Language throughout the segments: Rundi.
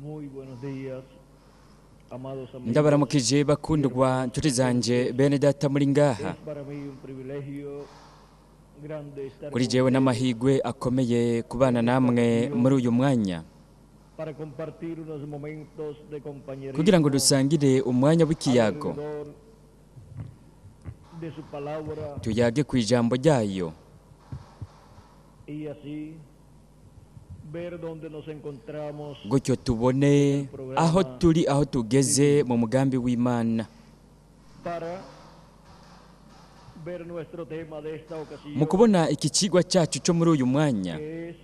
Muy buenos días, amados amigos. Ndabaramukije bakundwa nshuti zanje, bene data muri ngaha. Es para mí un privilegio grande estar Kuri con jewe ustedes n'amahigwe akomeye kubana namwe muri uyu mwanya para compartir unos momentos de compañerismo kugira ngo dusangire umwanya w'ikiyago, alrededor de su palabra tuyage ku ijambo ryayo y así ver dónde nos encontramos gutyo tubone aho turi, aho tugeze mu mugambi w'Imana. Para ver nuestro tema de esta ocasión, Mu kubona iki kigwa cyacu cyo muri uyu mwanya, que es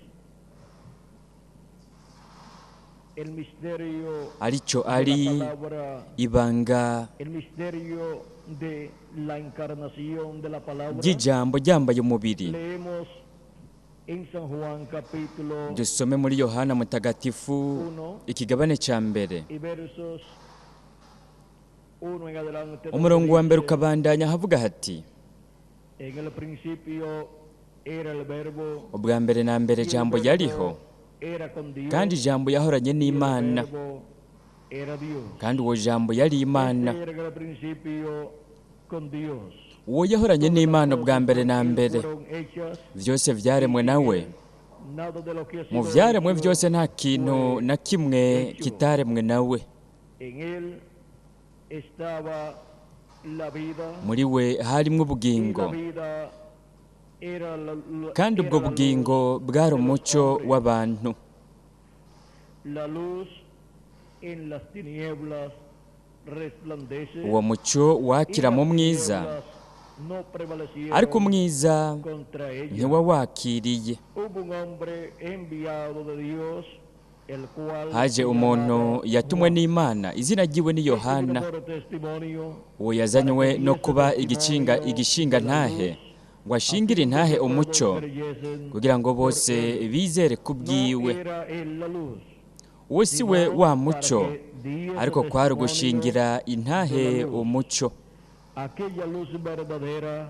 el misterio aricyo de la ari palabra, ibanga el misterio de la encarnación de la palabra. ry'ijambo ryambaye umubiri. Leemos en San Juan capítulo Dusome muri Yohana Mutagatifu ikigabane cya mbere, y versos 1 en adelante, donde umurongo wa mbere dice: ukabandanya, ahavuga hati: En el principio era el verbo, Ubwa mbere na mbere y el Jambo verbo yariho, era con Dios, kandi Ijambo yahoranye y el n'Imana, verbo era Dios. kandi uwo Jambo yari Imana. Este era en el principio con Dios. Uwo yahoranye Todas las n'Imana ubwa cosas mbere por na él mbere. fueron hechas, Byose byaremwe nawe. nada de lo que ha Mu sido byaremwe hecho byose nta kintu fue na kimwe kitaremwe nawe. En él estaba la vida, Muri we harimwo y la ubugingo, vida era kandi era ubwo la luz bugingo bwari de los umucyo hombres. w'abantu. La luz en las tinieblas resplandece, Uwo mucyo y wakira las mu mwiza, tinieblas no prevalecieron ariko umwiza contra ella. ntiwawakiriye. Hubo un hombre enviado de Dios, el cual Haje se umuntu llamaba yatumwe Juan. n'Imana, izina ryiwe ni Este vino Yohana. por testimonio Uwo yazanywe para que no diese kuba igicinga testimonio igishinga de la ntahe, luz, ngo a ashingire fin de intahe que todos umuco, creyesen kugira ngo por bose él. bizere ku No bwiwe. era él la luz, Uwo si we sino wa para muco, que diese ariko kwari testimonio ugushingira de intahe la luz, umuco. aquella luz verdadera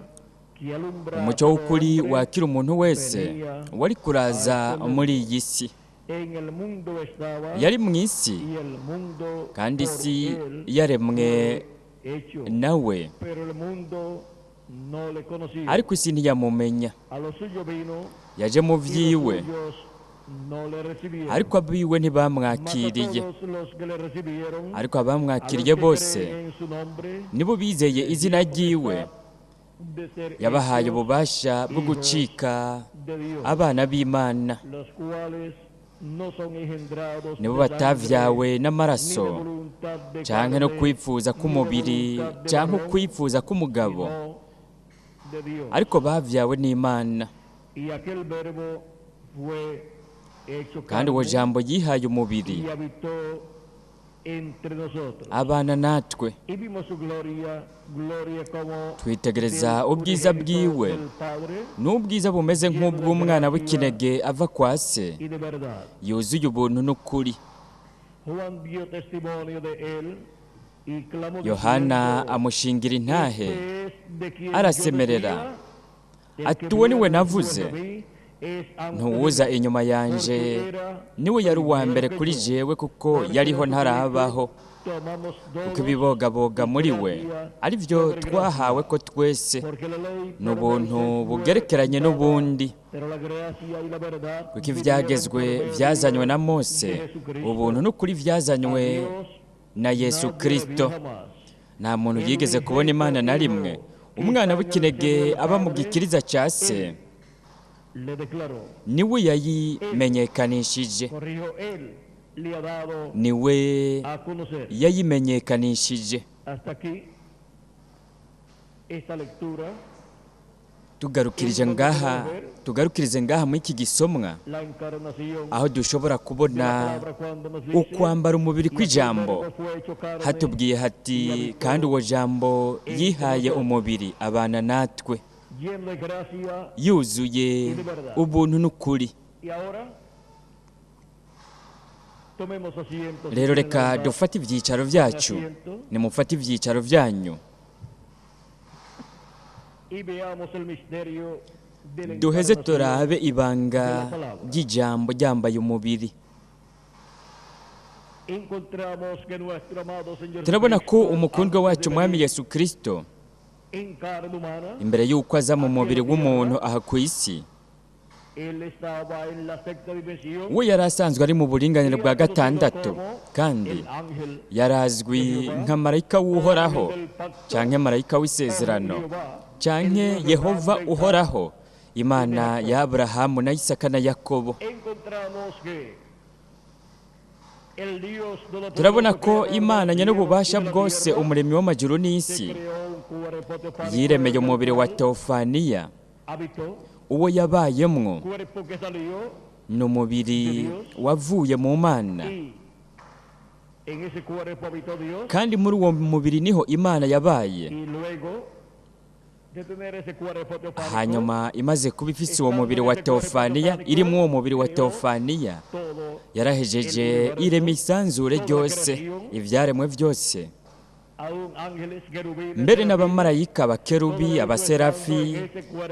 que alumbra a Umucyo todo w'ukuri hombre, wakira umuntu wese venía wari a kuraza este mundo. muri iyi si. En el mundo estaba, Yari mu isi, y el mundo kandi por isi él yaremwe fue hecho, nawe, pero el mundo no le conoció. ariko isi ntiyamumenya. A lo suyo vino, Yaje mu y los vyiwe, suyos no le recibieron. ariko abiwe Mas a ntibamwakiriye. todos los que le recibieron, Ariko a los abamwakiriye que bose, creen en su nombre, nibo bizeye les izina dio ryiwe, potestad de ser yabahaye hechos ububasha bwo hijos gucika de Dios, abana b'Imana. los cuales no son engendrados Nibo de sangre, batavyawe ni de n'amaraso, voluntad de canke no carne, kwifuza ni de k'umubiri, voluntad de canke varón, ukwifuza k'umugabo, sino de Dios. ariko bavyawe n'Imana. Y aquel verbo fue hecho Kandi uwo carne Jambo yihaye umubiri, y habitó entre nosotros. abana natwe. Y vimos su gloria, gloria como Twitegereza del ubwiza unigénito bwiwe, del Padre n'ubwiza bumeze lleno de nk'ubw'umwana gracia w'ikinege ava kwa se, y de verdad. yuzuye ubuntu n'ukuri. Juan dio testimonio de él y clamó Yohana diciendo: amushingira intahe, Este es de quien yo arasemerera decía, el que ati: Uwo ni we viene después navuze, de mí es antes de ntuwuza mí, inyuma yanje, porque era niwe yari uwa primero mbere que kuri yo. jewe, kuko Porque yariho de Jesucristo ntarabaho. tomamos Kuko todos ibibogaboga y muri we gracia ari byo sobre twahawe gracia. ko twese, Porque la ley ni por ubuntu Moisés fue bugerekeranye dada, n'ubundi. pero la gracia y la verdad Kuko vinieron ibyagezwe por medio byazanywe na de Mose, Jesucristo. ubuntu n'ukuri A byazanywe Dios na Yesu nadie le vio Kristo. jamás. Nta muntu El yigeze kubona unigénito Imana na rimwe. Hijo que Umwana está en el seno w'ikinege del aba mu Padre, gikiriza cya se, él le declaró. niwe Él, yayimenyekanishije, corrijo, él le ha dado niwe a conocer. yayimenyekanishije. Hasta aquí esta lectura, Tugarukirije en donde ngaha, podemos ver tugarukirize ngaha muri iki gisomwa, la encarnación aho dushobora de la kubona palabra cuando nos dice: ukwambara umubiri Y aquel kw'ijambo. verbo fue hecho carne Hatubwiye y hati: Kandi habitó uwo Jambo entre yihaye nosotros, umubiri, abana natwe, lleno de gracia yuzuye y de verdad. ubuntu n'ukuri. Y ahora tomemos asiento, si Rero tienen la reka bondad, dufate ibyicaro tomen byacu. asiento Nimufate ibyicaro byanyu, y veamos el misterio de la duheze encarnación turabe de ibanga la palabra. ry'ijambo ryambaye umubiri. Encontramos que nuestro amado Señor Turabona ko Jesucristo, umukundwa antes wacu de Umwami venir Yesu Kristo, en carne humana, imbere y'uko aza mu mubiri w'umuntu aha ku isi, él estaba en la sexta dimensión we yari asanzwe ari mu buringanire y bwa era conocido gatandatu, como kandi el ángel yarazwi nka marayika w'Uhoraho canke marayika w'isezerano canke Yehova uhoraho, Imana ya Aburahamu na Isaka na Yakobo. Encontramos que el Dios Todopoderoso, Turabona ko creador del Imana cielo nyen'ububasha y de la bwose, tierra, umuremyi w'amajuru se n'isi, creó un cuerpo teofánico yiremeye del umubiri wa cual teofaniya. habitó, Uwo yabayemwo cuerpo que salió ni umubiri wavuye mu Mana, y en ese cuerpo habitó Dios, kandi muri uwo mubiri niho Imana yabaye. y luego de tener ese cuerpo teofánico, Hanyuma imaze kuba ifise uwo mubiri wa teofaniya, irimo uwo mubiri wa teofaniya, todo yarahejeje irema isanzure ryose, ivyaremwe vyose, aún ángeles, querubines, mbere serafines, n'abamarayika, abakerubi, abaserafi,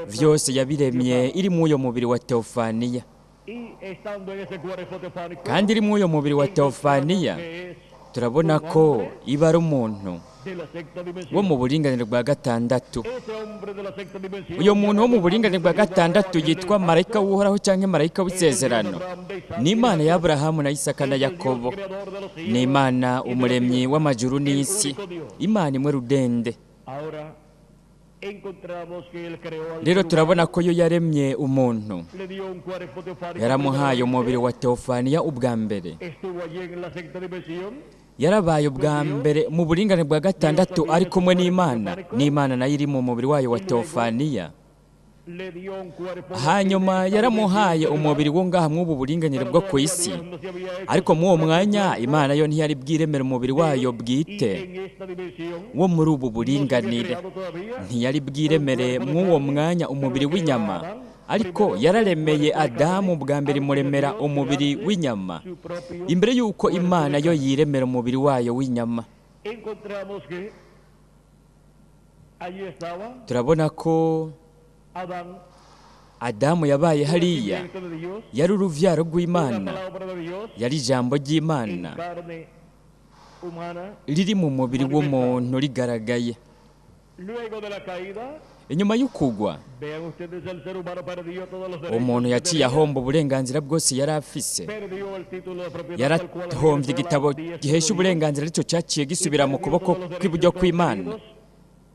vyose yabiremye iri muri uyo mubiri wa teofaniya. y estando en ese cuerpo teofánico, Kandi iri muri uyo mubiri wa encontramos teofaniya, que es turabona ko iba ari umuntu de la sexta dimensión. wo mu buringanire bwa gatandatu. Ese hombre de la sexta dimensión, Uyo muntu wo mu buringanire bwa llamado gatandatu ángel del yitwa pacto, marayika w'Uhoraho canke marayika w'isezerano, es el Dios de Abraham, de Isaac ni y de Imana ya Jacob. Aburahamu na Isaka na Es el Dios Yakobo, creador de los cielos ni Imana y de la umuremyi tierra, w'amajuru el n'isi, único Dios. Imana imwe rudende. Ahora encontramos que él creó al Rero ser turabona humano, ko yo yaremye umuntu, le dio un cuerpo teofánico yaramuhaye umubiri primeramente, wa teofaniya ubwa mbere, estuvo allí en la sexta dimensión, yarabaye ubwa mbere mu buringanire bwa gatandatu ari kumwe n'Imana, n'Imana nayo iri mu mubiri wayo wa teofaniya. le dio un cuerpo de Hanyuma esta yaramuhaye dimensión umubiri wo ngaha mw'ubu buringanire terrenal, bwo pero ku todavía isi, Dios no se había hecho ariko su muri uwo propio mwanya cuerpo Imana yo ntiyari bwiremere umubiri wayo y bwite en esta dimensión wo muri ubu no se había buringanire, creado todavía ntiyari un bwiremere cuerpo de mw'uwo carne, mwanya pero umubiri creó a w'inyama, Adán ariko primero un yararemeye cuerpo de Adamu carne bwa mbere antes de imuremera Dios umubiri crearse w'inyama, su propio imbere y'uko cuerpo de Imana yo carne. yiremera umubiri wayo w'inyama. Encontramos que allí estaba Turabona ko Adán, Adamu yabaye un hariya, nacimiento de Dios, yari uruvyaro una rw'Imana, palabra de Dios yari ijambo en ry'Imana carne humana. riri mu mubiri w'umuntu rigaragaye. Luego de la caída, Inyuma y'ukugwa, vean ustedes, el ser humano perdió todos los derechos umuntu que yaciye tenía, ahomba uburenganzira bwose yari afise, perdió el título de propiedad tal cual yarahombye regresó a la igitabo diestra de gihesha Dios uburenganzira, aricyo cyaciye y gisubira mu perdió kuboko todos los kw'iburyo derechos kw'Imana, contenidos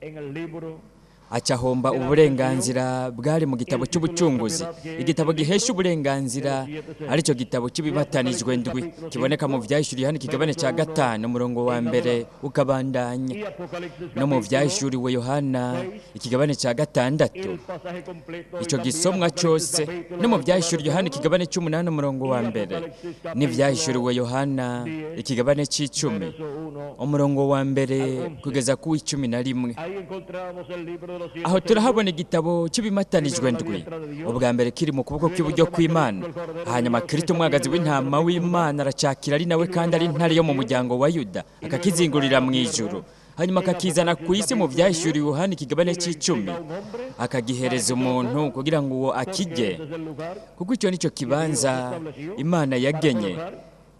en el libro aca ahomba de la uburenganzira bwari mu gitabo el título de cy'ubucunguzi, propiedad que es igitabo el gihesha libro de uburenganzira los siete sellos. aricyo gitabo De cy'ibibatanijwe Apocalipsis ndwi, capítulo kiboneka mu 5, Vyahishuriwe Yohana ikigabane verso cya 1 gatanu umurongo wa en mbere adelante. ukabandanya, Y Apocalipsis no mu capítulo Vyahishuriwe Yohana 6, ikigabane cya gatandatu el pasaje completo, y icyo también gisomwa Apocalipsis cyose, capítulo no mu 8, Vyahishuriwe verso Yohana 1, ikigabane cy'umunani umurongo wa y mbere, Apocalipsis capítulo n'Ivyahishuriwe Yohana 10, ikigabane c'icumi verso 1 umurongo wa mbere al 11. kugeza ku w'icumi na rimwe. Ahí encontramos el libro de los Aho siete turahabona sellos, igitabo cy'ibimatanijwe primero la ndwi, diestra de Dios, ubwa mbere kiri mu kuboko luego lo kw'iburyo toma kw'Imana, Cristo, el Cordero de hanyuma Dios que Kristo está umwagazi en el w'intama reino de Judá, w'Imana aracakira ari nawe y kandi luego ari abre intare el yo mu cielo muryango wa Yuda, y luego lo trae akakizingurira a la mu tierra ijuru, hanyuma en akakizana ku Apocalipsis isi mu capítulo 10 Vyahishuriwe Yohana ikigabane y lo c'icumi, entrega a un hombre para akagihereza que se lo umuntu coma, kugira ngo uwo porque akirye, ese es el lugar kuko icyo nicyo que Dios kibanza estableció Imana para yagenye, colocar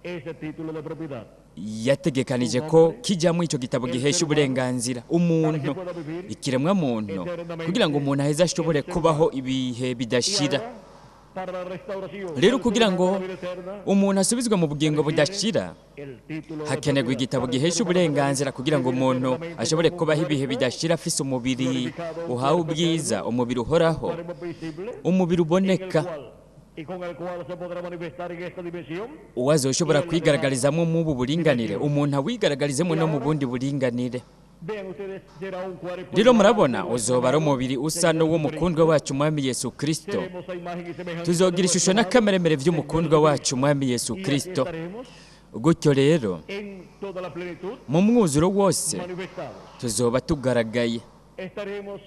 ese título de propiedad. yategekanije Un ko hombre, kijyamo icyo gitabo el gihesha ser humano, uburenganzira para que umuntu, pueda vivir ikiremwa muntu, kugira ngo eternamente umuntu aheze ashobore el ser kubaho humano. ibihe Y bidashira. ahora, para la restauración Rero del ser kugira humano ngo a la vida eterna, umuntu asubizwe mu bugingo requiere budashira, el título de hakenerwa propiedad. igitabo Para el ser gihesha humano poder uburenganzira kugira ngo vivir umuntu eternamente ashobore con un kubaho ibihe cuerpo bidashira afise umubiri glorificado, un uhawe cuerpo ubwiza, eterno, umubiri un uhoraho, cuerpo visible, umubiri en el uboneka, cual y con el cual se podrá manifestar en esta dimensión uwo azoshobora y en la demás kwigaragarizamo mw'ubu buringanire, dimensión. umuntu awigaragarizemo Y no mu ahora, bundi buringanire. vean ustedes, será un cuerpo Rero igual al de murabona nuestro uzoba ari amado umubiri usa Señor n'uw'umukundwa Jesucristo. wacu Umwami Yesu Kristo. Seremos a imagen y semejanza de Tuzogira nuestro ishusho amado n'akameremere Señor vy'umukundwa wacu Jesucristo. Umwami Yesu Y así Kristo. estaremos Gutyo rero en toda la plenitud mu mwuzuro wose manifestados. tuzoba tugaragaye, Estaremos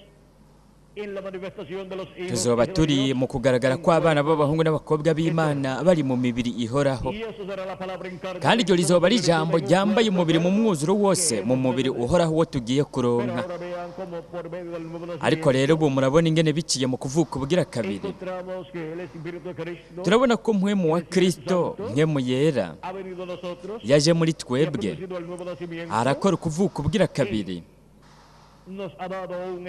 en la manifestación de los hijos y tuzoba hijas de turi Dios mu kugaragara en kw'abana cuerpo b'abahungu n'abakobwa b'Imana eterno. bari mu mibiri ihoraho. Y eso será la palabra en carne Kandi iryo Cristo rizoba ari en plenitud ijambo en un ryambaye cuerpo umubiri mu eterno mwuzuro que wose, mu hemos de mubiri tener. uhoraho wo tugiye Pero kuronka. ahora vean Ariko rero ubu murabona ingene biciye mu kuvuka ubugira kabiri, turabona ko mpwemu wa Kristo, mpwemu yera, yaje muri twebwe, arakora ukuvuka ubugira kabiri,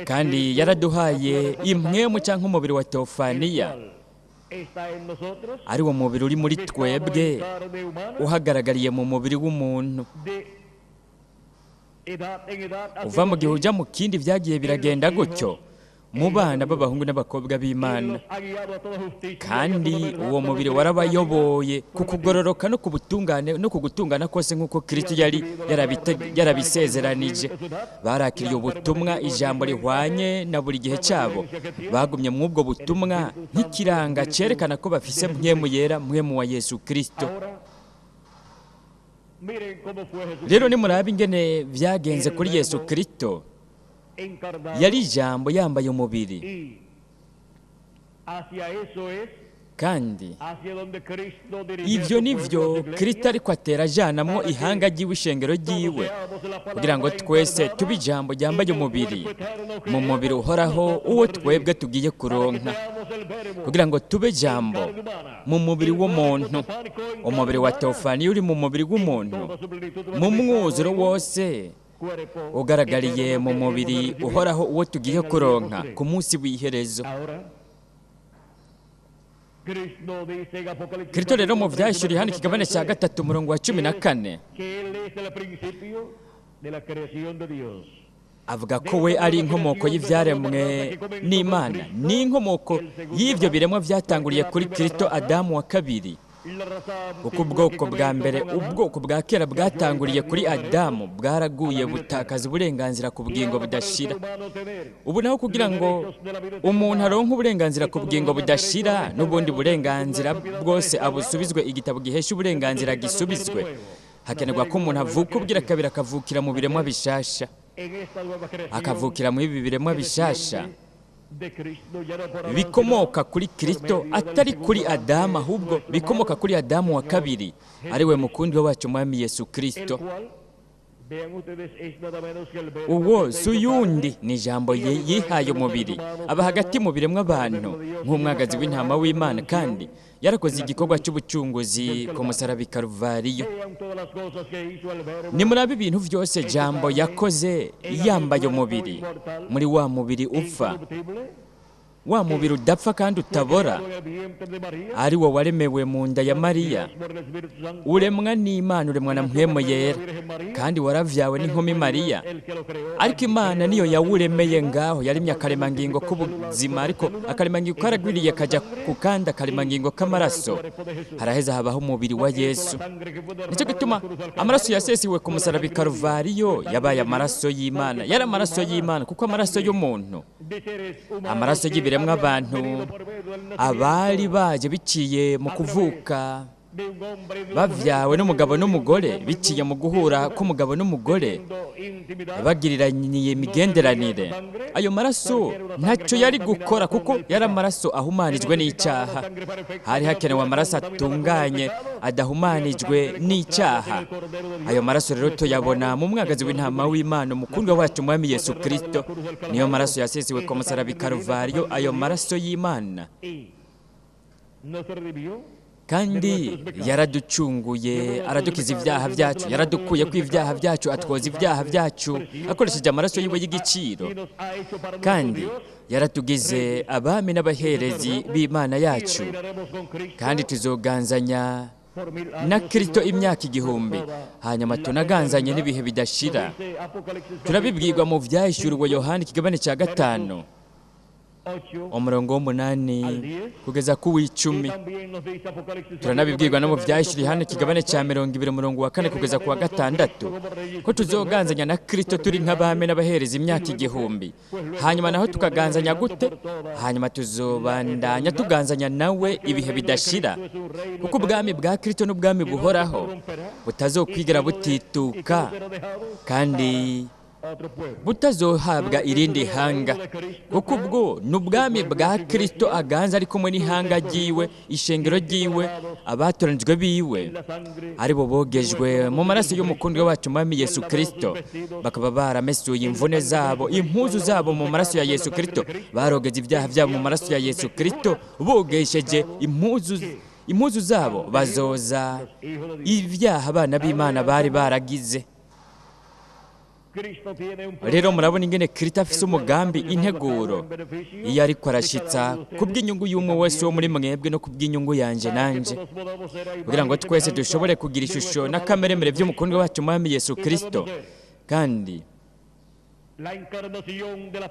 kandi yaraduhaye impwemu cyangwa umubiri wa teofaniya, ari wo mubiri uri muri twebwe uhagaragariye mu mubiri w'umuntu. Uva mu gihe ujya mu kindi byagiye biragenda gutyo mu bana b'abahungu n'abakobwa b'Imana, kandi uwo mubiri warabayoboye ku kugororoka no ku butungane no ku gutungana kose nk'uko Kristo yari yarabisezeranije. Barakiriye ubutumwa, ijambo rihwanye na buri gihe cyabo. Bagumye mu ubwo butumwa nk'ikiranga cyerekana ko bafise mpwemu yera, mpwemu wa Yesu Kristo. Rero nimurabe ingene byagenze kuri Yesu Kristo, yari ijambo yambaye umubiri, kandi ibyo nivyo Kristo ariko atera ajanamwo ihanga ry'iwe, ishengero ry'iwe, kugira ngo twese tube ijambo ryambaye umubiri, mu mubiri uhoraho uwo twebwe tugiye kuronka, kugira ngo tube ijambo mu mubiri w'umuntu, umubiri wa teofaniya uri mu mubiri w'umuntu, mu mwuzuro wose ugaragariye mu mubiri uhoraho uwo tugiye kuronka ku munsi w'iherezo. Kristo rero mu vyahishuriye hano ikigabane cya 3 umurongo wa 14 avuga ko we ari inkomoko y'ivyaremwe n'Imana, n'inkomoko y'ivyo biremwa vyatanguriye kuri Kristo Adamu wa kabiri. Kuko ubwoko bwa mbere, ubwoko bwa kera bwatanguriye kuri Adamu, bwaraguye butakaza uburenganzira ku bugingo budashira. Ubu naho kugira ngo umuntu aronke uburenganzira ku bugingo budashira n'ubundi burenganzira bwose abusubizwe, igitabo gihesha uburenganzira gisubizwe, hakenerwa ko umuntu avuka ubwira kabiri, akavukira mu biremwa bishasha, akavukira mu ibi biremwa bishasha bikomoka kuri Kristo, atari kuri Adamu, ahubwo bikomoka kuri Adamu wa kabiri, ariwe mukundwa wacu Mwami Yesu Kristo. Uwo si uyundi, ni ijambo yihaye umubiri, aba hagati mu biremwa abantu nk'umwagazi w'intama w'Imana, kandi yarakoze igikorwa cy'ubucunguzi ku musaraba i Karuvariyo. Nimurabe ibintu byose jambo yakoze yambaye umubiri, muri wa mubiri upfa, wa mubiri udapfa kandi utabora, ari wo waremewe mu nda ya Mariya, uremwa n'Imana, uremwa na mpwemu yera, kandi waravyawe n'inkumi Mariya. Ariko Imana niyo yawuremeye ngaho, yaremye akaremangingo k'ubuzima, ariko akaremangingo karagwiriye kajya ku kandi akaremangingo k'amaraso, haraheza habaho umubiri wa Yesu. Nicyo gituma amaraso yasesiwe ku musaraba i Karuvariyo yabaye amaraso y'Imana, yari amaraso y'Imana, kuko amaraso y'umuntu, amaraso y'ibiremwa abantu abari baje biciye mu kuvuka bavyawe n'umugabo n'umugore, biciye mu guhura k'umugabo n'umugore bagiriraniye imigenderanire, ayo maraso ntacyo yari gukora kuko yari amaraso ahumanijwe n'icyaha. Hari hakenewe amaraso atunganye adahumanijwe n'icyaha. Ayo maraso rero tuyabona mu mwagazi w'intama w'Imana, umukundwa wacu Mwami Yesu Kristo. Niyo maraso yasesiwe ku musaraba i Karuvariyo, ayo maraso y'Imana, kandi yaraducunguye, aradukiza ibyaha byacu, yaradukuye ku ibyaha byacu, atwoza ibyaha byacu akoresheje amaraso yiwe y'igiciro, kandi yaratugize abami n'abaherezi b'Imana yacu, kandi tuzoganzanya na Kristo imyaka 1000, hanyuma tunaganzanye n'ibihe bidashira. Turabibwirwa mu vyahishuriwe Yohana ikigabane cya 5 umurongo w'8 kugeza ku w'10. Turanabibwirwa no mu vyahishuriwe Yohana ikigabane cya 20 umurongo wa 4 kugeza ku wa 6, ko tuzoganzanya na Kristo turi nk'abami n'abahereza imyaka 1000. Hanyuma naho tukaganzanya gute? Hanyuma tuzobandanya tuganzanya nawe ibihe bidashira, kuko ubwami bwa Kristo n'ubwami buhoraho butazokwigera butituka, kandi Butazohabwa irindi hanga, kuko ubwo ni ubwami bwa Kristo aganza ari kumwe n'ihanga ryiwe, ishengero ryiwe, abatoranijwe biwe, aribo bogejwe mu maraso y'umukundwa wacu Mwami Yesu Kristo, bakaba baramesuye imvune zabo, impuzu zabo mu maraso ya Yesu Kristo, barogeze ibyaha byabo mu maraso ya Yesu Kristo, bogesheje impuzu zabo, bazoza ibyaha abana b'Imana bari baragize. Rero murabona ingene Kristo afise umugambi, integuro iyo ariko arashitsa kubw'inyungu y'umwe wese wo muri mwebwe no kubw'inyungu yanje nanje, kugira ngo twese dushobore kugira ishusho n'akameremere by'umukundwa wacu Mwami Yesu Kristo, kandi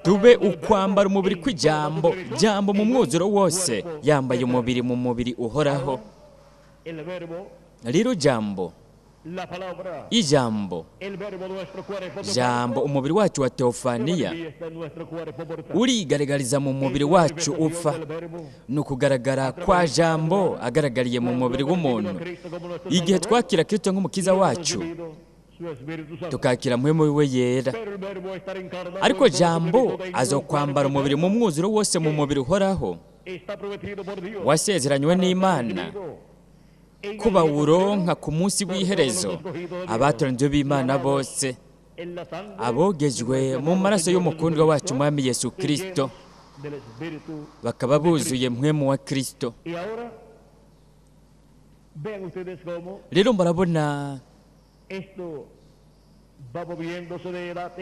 tube ukwambara umubiri kw'ijambo, jambo mu mwuzuro wose yambaye umubiri mu mubiri uhoraho. Rero jambo, ijambo, jambo umubiri wacu wa teofaniya urigaragariza mu mubiri wacu upfa. Ni ukugaragara kwa jambo agaragariye mu mubiri w'umuntu. Igihe twakira Kristo nk'umukiza wacu, tukakira mpwemu we yera, ariko jambo azokwambara umubiri mu mwuzuro wose mu mubiri uhoraho wasezeranywe n'Imana kuba wuronka ku munsi w'iherezo abatoranijwe b'Imana bose, abogejwe mu maraso y'umukundwa wacu Mwami Yesu Kristo, bakaba buzuye mpwemu wa Kristo. Rero murabona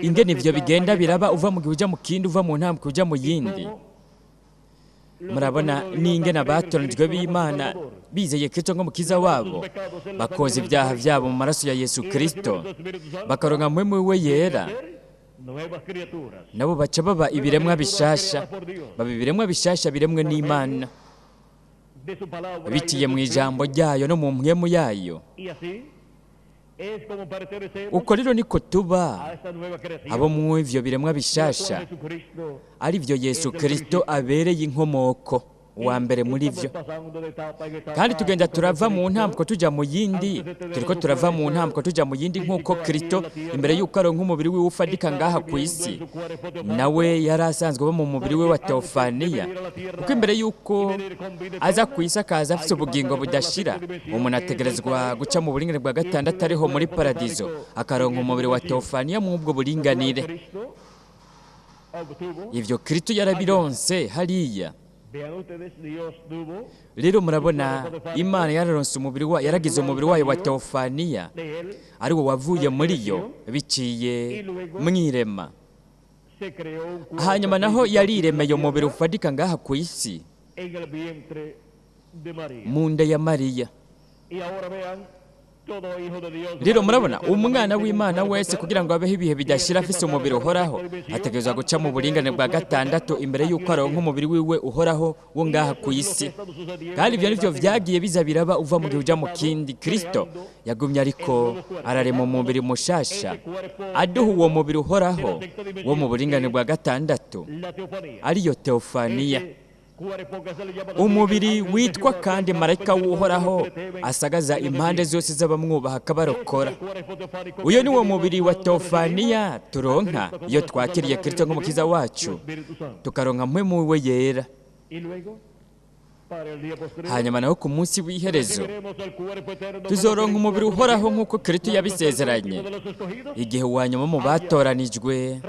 ingene ivyo bigenda biraba, uva mu gihe uja mu kindi, uva mu ntambwe uja mu yindi. Murabona n'ingene abatoranijwe b'Imana bizeye Kristo nk'umukiza wabo, bakoza ibyaha byabo mu maraso ya Yesu Kristo, bakaronka mpwemu we yera, nabo baca baba ibiremwa bishasha, baba ibiremwa bishasha biremwe n'Imana biciye mu ijambo ryayo no mu mpwemu yayo. Uko rero niko tuba abo mu ivyo biremwa bishasha, ari byo Yesu Kristo abereye inkomoko wa mbere muri vyo. Kandi tugenda turava mu ntambwe tuja mu yindi, turiko turava mu ntambwe tuja mu yindi, nk'uko Kristo imbere y'uko aronka umubiri wiwe ufadika ngaha ku isi, nawe yari asanzwe aba mu mubiri we wa teofaniya, kuko imbere y'uko aza ku isi akaza afise ubugingo budashira, umuntu ategerezwa guca mu buringanire bwa gatandatu ariho muri paradizo, akaronka umubiri wa teofaniya mu ubwo buringanire. Ivyo Kristo yarabironse hariya. Rero murabona Imana yararonse umubiri wa, yaragize umubiri wayo wa teofaniya, ari wo wavuye muri yo biciye mwirema. Hanyuma naho yariremeye umubiri ufadika ngaha ku isi mu nda ya Mariya. Rero murabona umwana w'Imana wese kugira ngo abeho ibihe bidashira afise umubiri uhoraho, ategerezwa guca mu buringane bwa gatandatu imbere y'uko aronka umubiri wiwe uhoraho wo ngaha ku isi. Kandi ibyo nivyo vyagiye biza biraba uva mu gihe uja mu kindi. Kristo yagumye ariko ararema umubiri mushasha, aduha uwo mubiri uhoraho wo mu buringane bwa gatandatu, ariyo teofaniya, umubiri witwa kandi marayika w'Uhoraho asagaza impande zose z'abamwubaha akabarokora. Uyo ni wo mubiri wa teofaniya turonka iyo twakiriye Kristo nk'umukiza wacu, tukaronka mpwemu we yera. Hanyuma naho ku munsi w'iherezo tuzoronka umubiri uhoraho nk'uko Kristo yabisezeranye, igihe uwa nyuma mu batoranijwe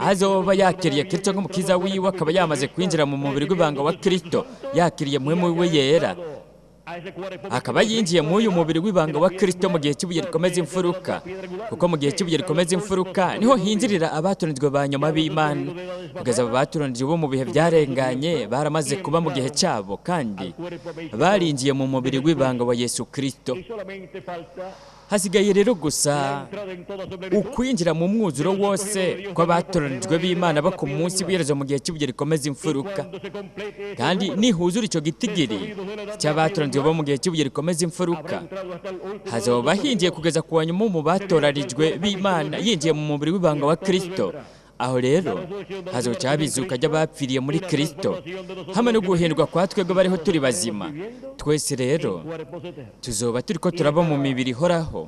azoba yakiriye Kristo nk'umukiza wiwe, akaba yamaze kwinjira mu mubiri w'ibanga wa Kristo, yakiriye mpwemu we yera, akaba yinjiye mu uyu mubiri w'ibanga wa Kristo mu gihe cy'ibuye rikomeza imfuruka, kuko mu gihe cy'ibuye rikomeza imfuruka niho hinjirira abatoranijwe ba nyuma b'Imana. Kugeza abo batoranijwe bo mu bihe byarenganye baramaze kuba mu gihe cyabo, kandi barinjiye mu mubiri w'ibanga wa Yesu Kristo. Hasigaye rero gusa ukwinjira mu mwuzuro wose kw'abatoranijwe b'Imana bo ku munsi w'iherezo mu gihe cy'ibuye rikomeza imfuruka. Kandi nihuzura ico gitigiri cy'abatoranijwe bo mu gihe cy'ibuye rikomeza imfuruka, hazoba hinjiye kugeza ku wa nyuma mu batoranijwe b'Imana yinjiye mu mubiri w'ibanga wa Kristo. Aho rero hazoca haba izuka ry'abapfiriye muri Kristo, hamwe no guhindurwa kwa twebwe bariho turi bazima. Twese rero tuzoba turiko turaba mu mibiri ihoraho,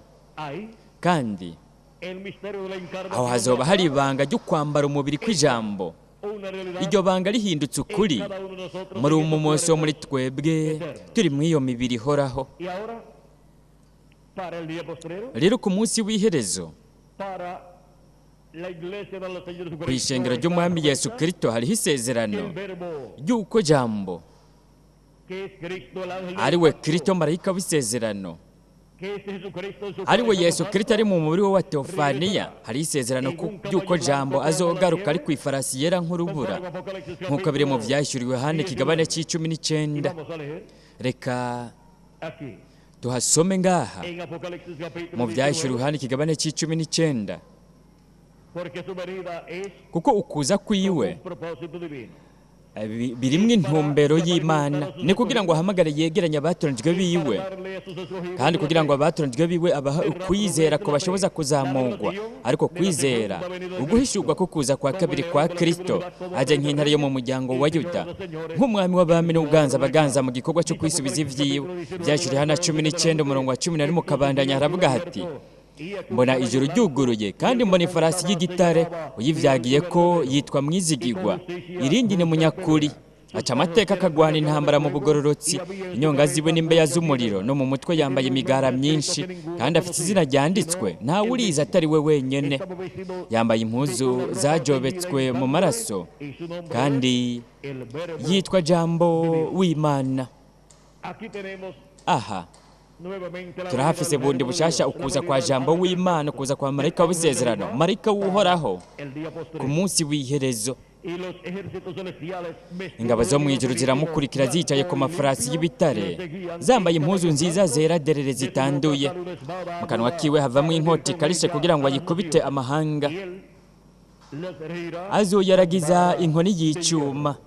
kandi Aho hazoba hari ibanga ryo kwambara umubiri kw'ijambo, iryo banga rihindutse ukuri muri umu munsi wo muri twebwe turi muri iyo mibiri ihoraho. Rero ku munsi w'iherezo, ku ishengero ry'Umwami Yesu Kristo, hariho isezerano ry'uko Jambo, ari we Kristo marayika w'isezerano, ari we Yesu Kristo ari mu mubiri we wa teofaniya, hari isezerano ry'uko Jambo azogaruka ari ku ifarasi yera nk'urubura, nk'uko biri mu Byashyuriwe Yohana ikigabane cya 19. Reka tuhasome ngaha mu Byashyuriwe Yohana ikigabane cya 19: kuko ukuza kwiwe birimwo intumbero y'Imana, ni kugira ngo ahamagare yegeranye abatoranijwe biwe, kandi kugira ngo abatoranijwe biwe abaha ukwizera ko bashoboza kuzamurwa, ariko kwizera uguhishurwa ko kuza kwa kabiri kwa Kristo, ajya nk'intare yo mu muryango wa Yuda, nk'umwami w'abami n'uganza abaganza, mu gikorwa cyo kwisubiza ivyiwe. Byashyiriwe Yohana 19 umurongo wa 11 kabandanya, haravuga hati: "Mbona ijuru ryuguruye, kandi mbona ifarasi y'igitare, uyivyagiye ko yitwa Mwizigigwa, irindi ni Munyakuri, aca amateka akagwana intambara mu bugororotsi. Inyonga ziwe n'imbeya z'umuriro, no mu mutwe yambaye imigara myinshi, kandi afite izina ryanditswe ntawe urizi atari we wenyene. Yambaye impuzu zajobetswe mu maraso, kandi yitwa Jambo w'Imana." Aha turahafise bundi bushasha ukuza kwa Jambo w'Imana, ukuza kwa marayika w'isezerano, marayika w'Uhoraho, ku munsi w'iherezo. Ingabo zo mu ijuru ziramukurikira zicaye ku mafarasi y'ibitare, zambaye impuzu nziza zera derere zitanduye. Mu kanwa kiwe havamo inkota ikarishe kugira ngo ayikubite amahanga, azoyaragiza inkoni y'icuma,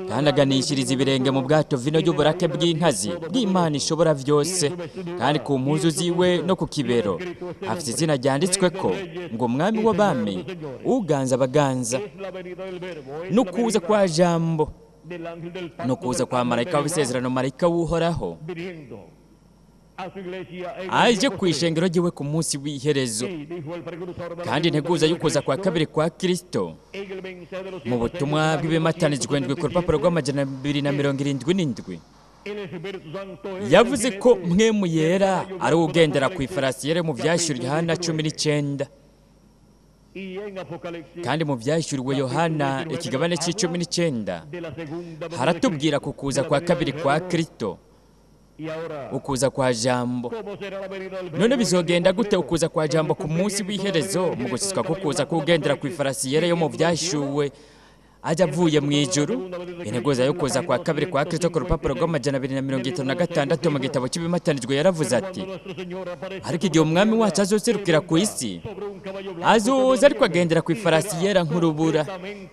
kandi aganishiriza ibirenge mu bwato vino y'uburake bw'inkazi bw'Imana ishobora byose. Kandi ku mpuzu ziwe no ku kibero afite izina ryanditswe ko ngo Umwami w'abami, uganza abaganza." N'ukuza kwa Jambo, n'ukuza kwa marayika w'isezerano, marayika w'Uhoraho, aje ku ishengero ryiwe ku munsi w'iherezo. Kandi integuza y'ukuza kwa kabiri kwa Kristo mu butumwa bw'ibimatanijwe ndwi ku rupapuro rwa 277, yavuze ko Mpwemu Yera ari ugendera ku ifarasi yera mu Byashyuriwe Yohana 19. Kandi mu Byashyuriwe Yohana ikigabane cya 19 haratubwira ku kuza kwa kabiri kwa Kristo, ukuza kwa Jambo. None bizogenda gute ukuza kwa Jambo ku munsi w'iherezo, mu gushyitswa ko kuza kugendera ku ifarasi yera yo mu Byashuwe, ajya avuye mu ijuru? Integuza yo kuza kwa kabiri kwa Kristo ku rupapuro rwa 256 mu gitabo cy'ibimatanijwe yaravuze ati: "Ariko igihe Umwami wacu azoserukira ku isi, azoza ariko agendera ku ifarasi yera nk'urubura,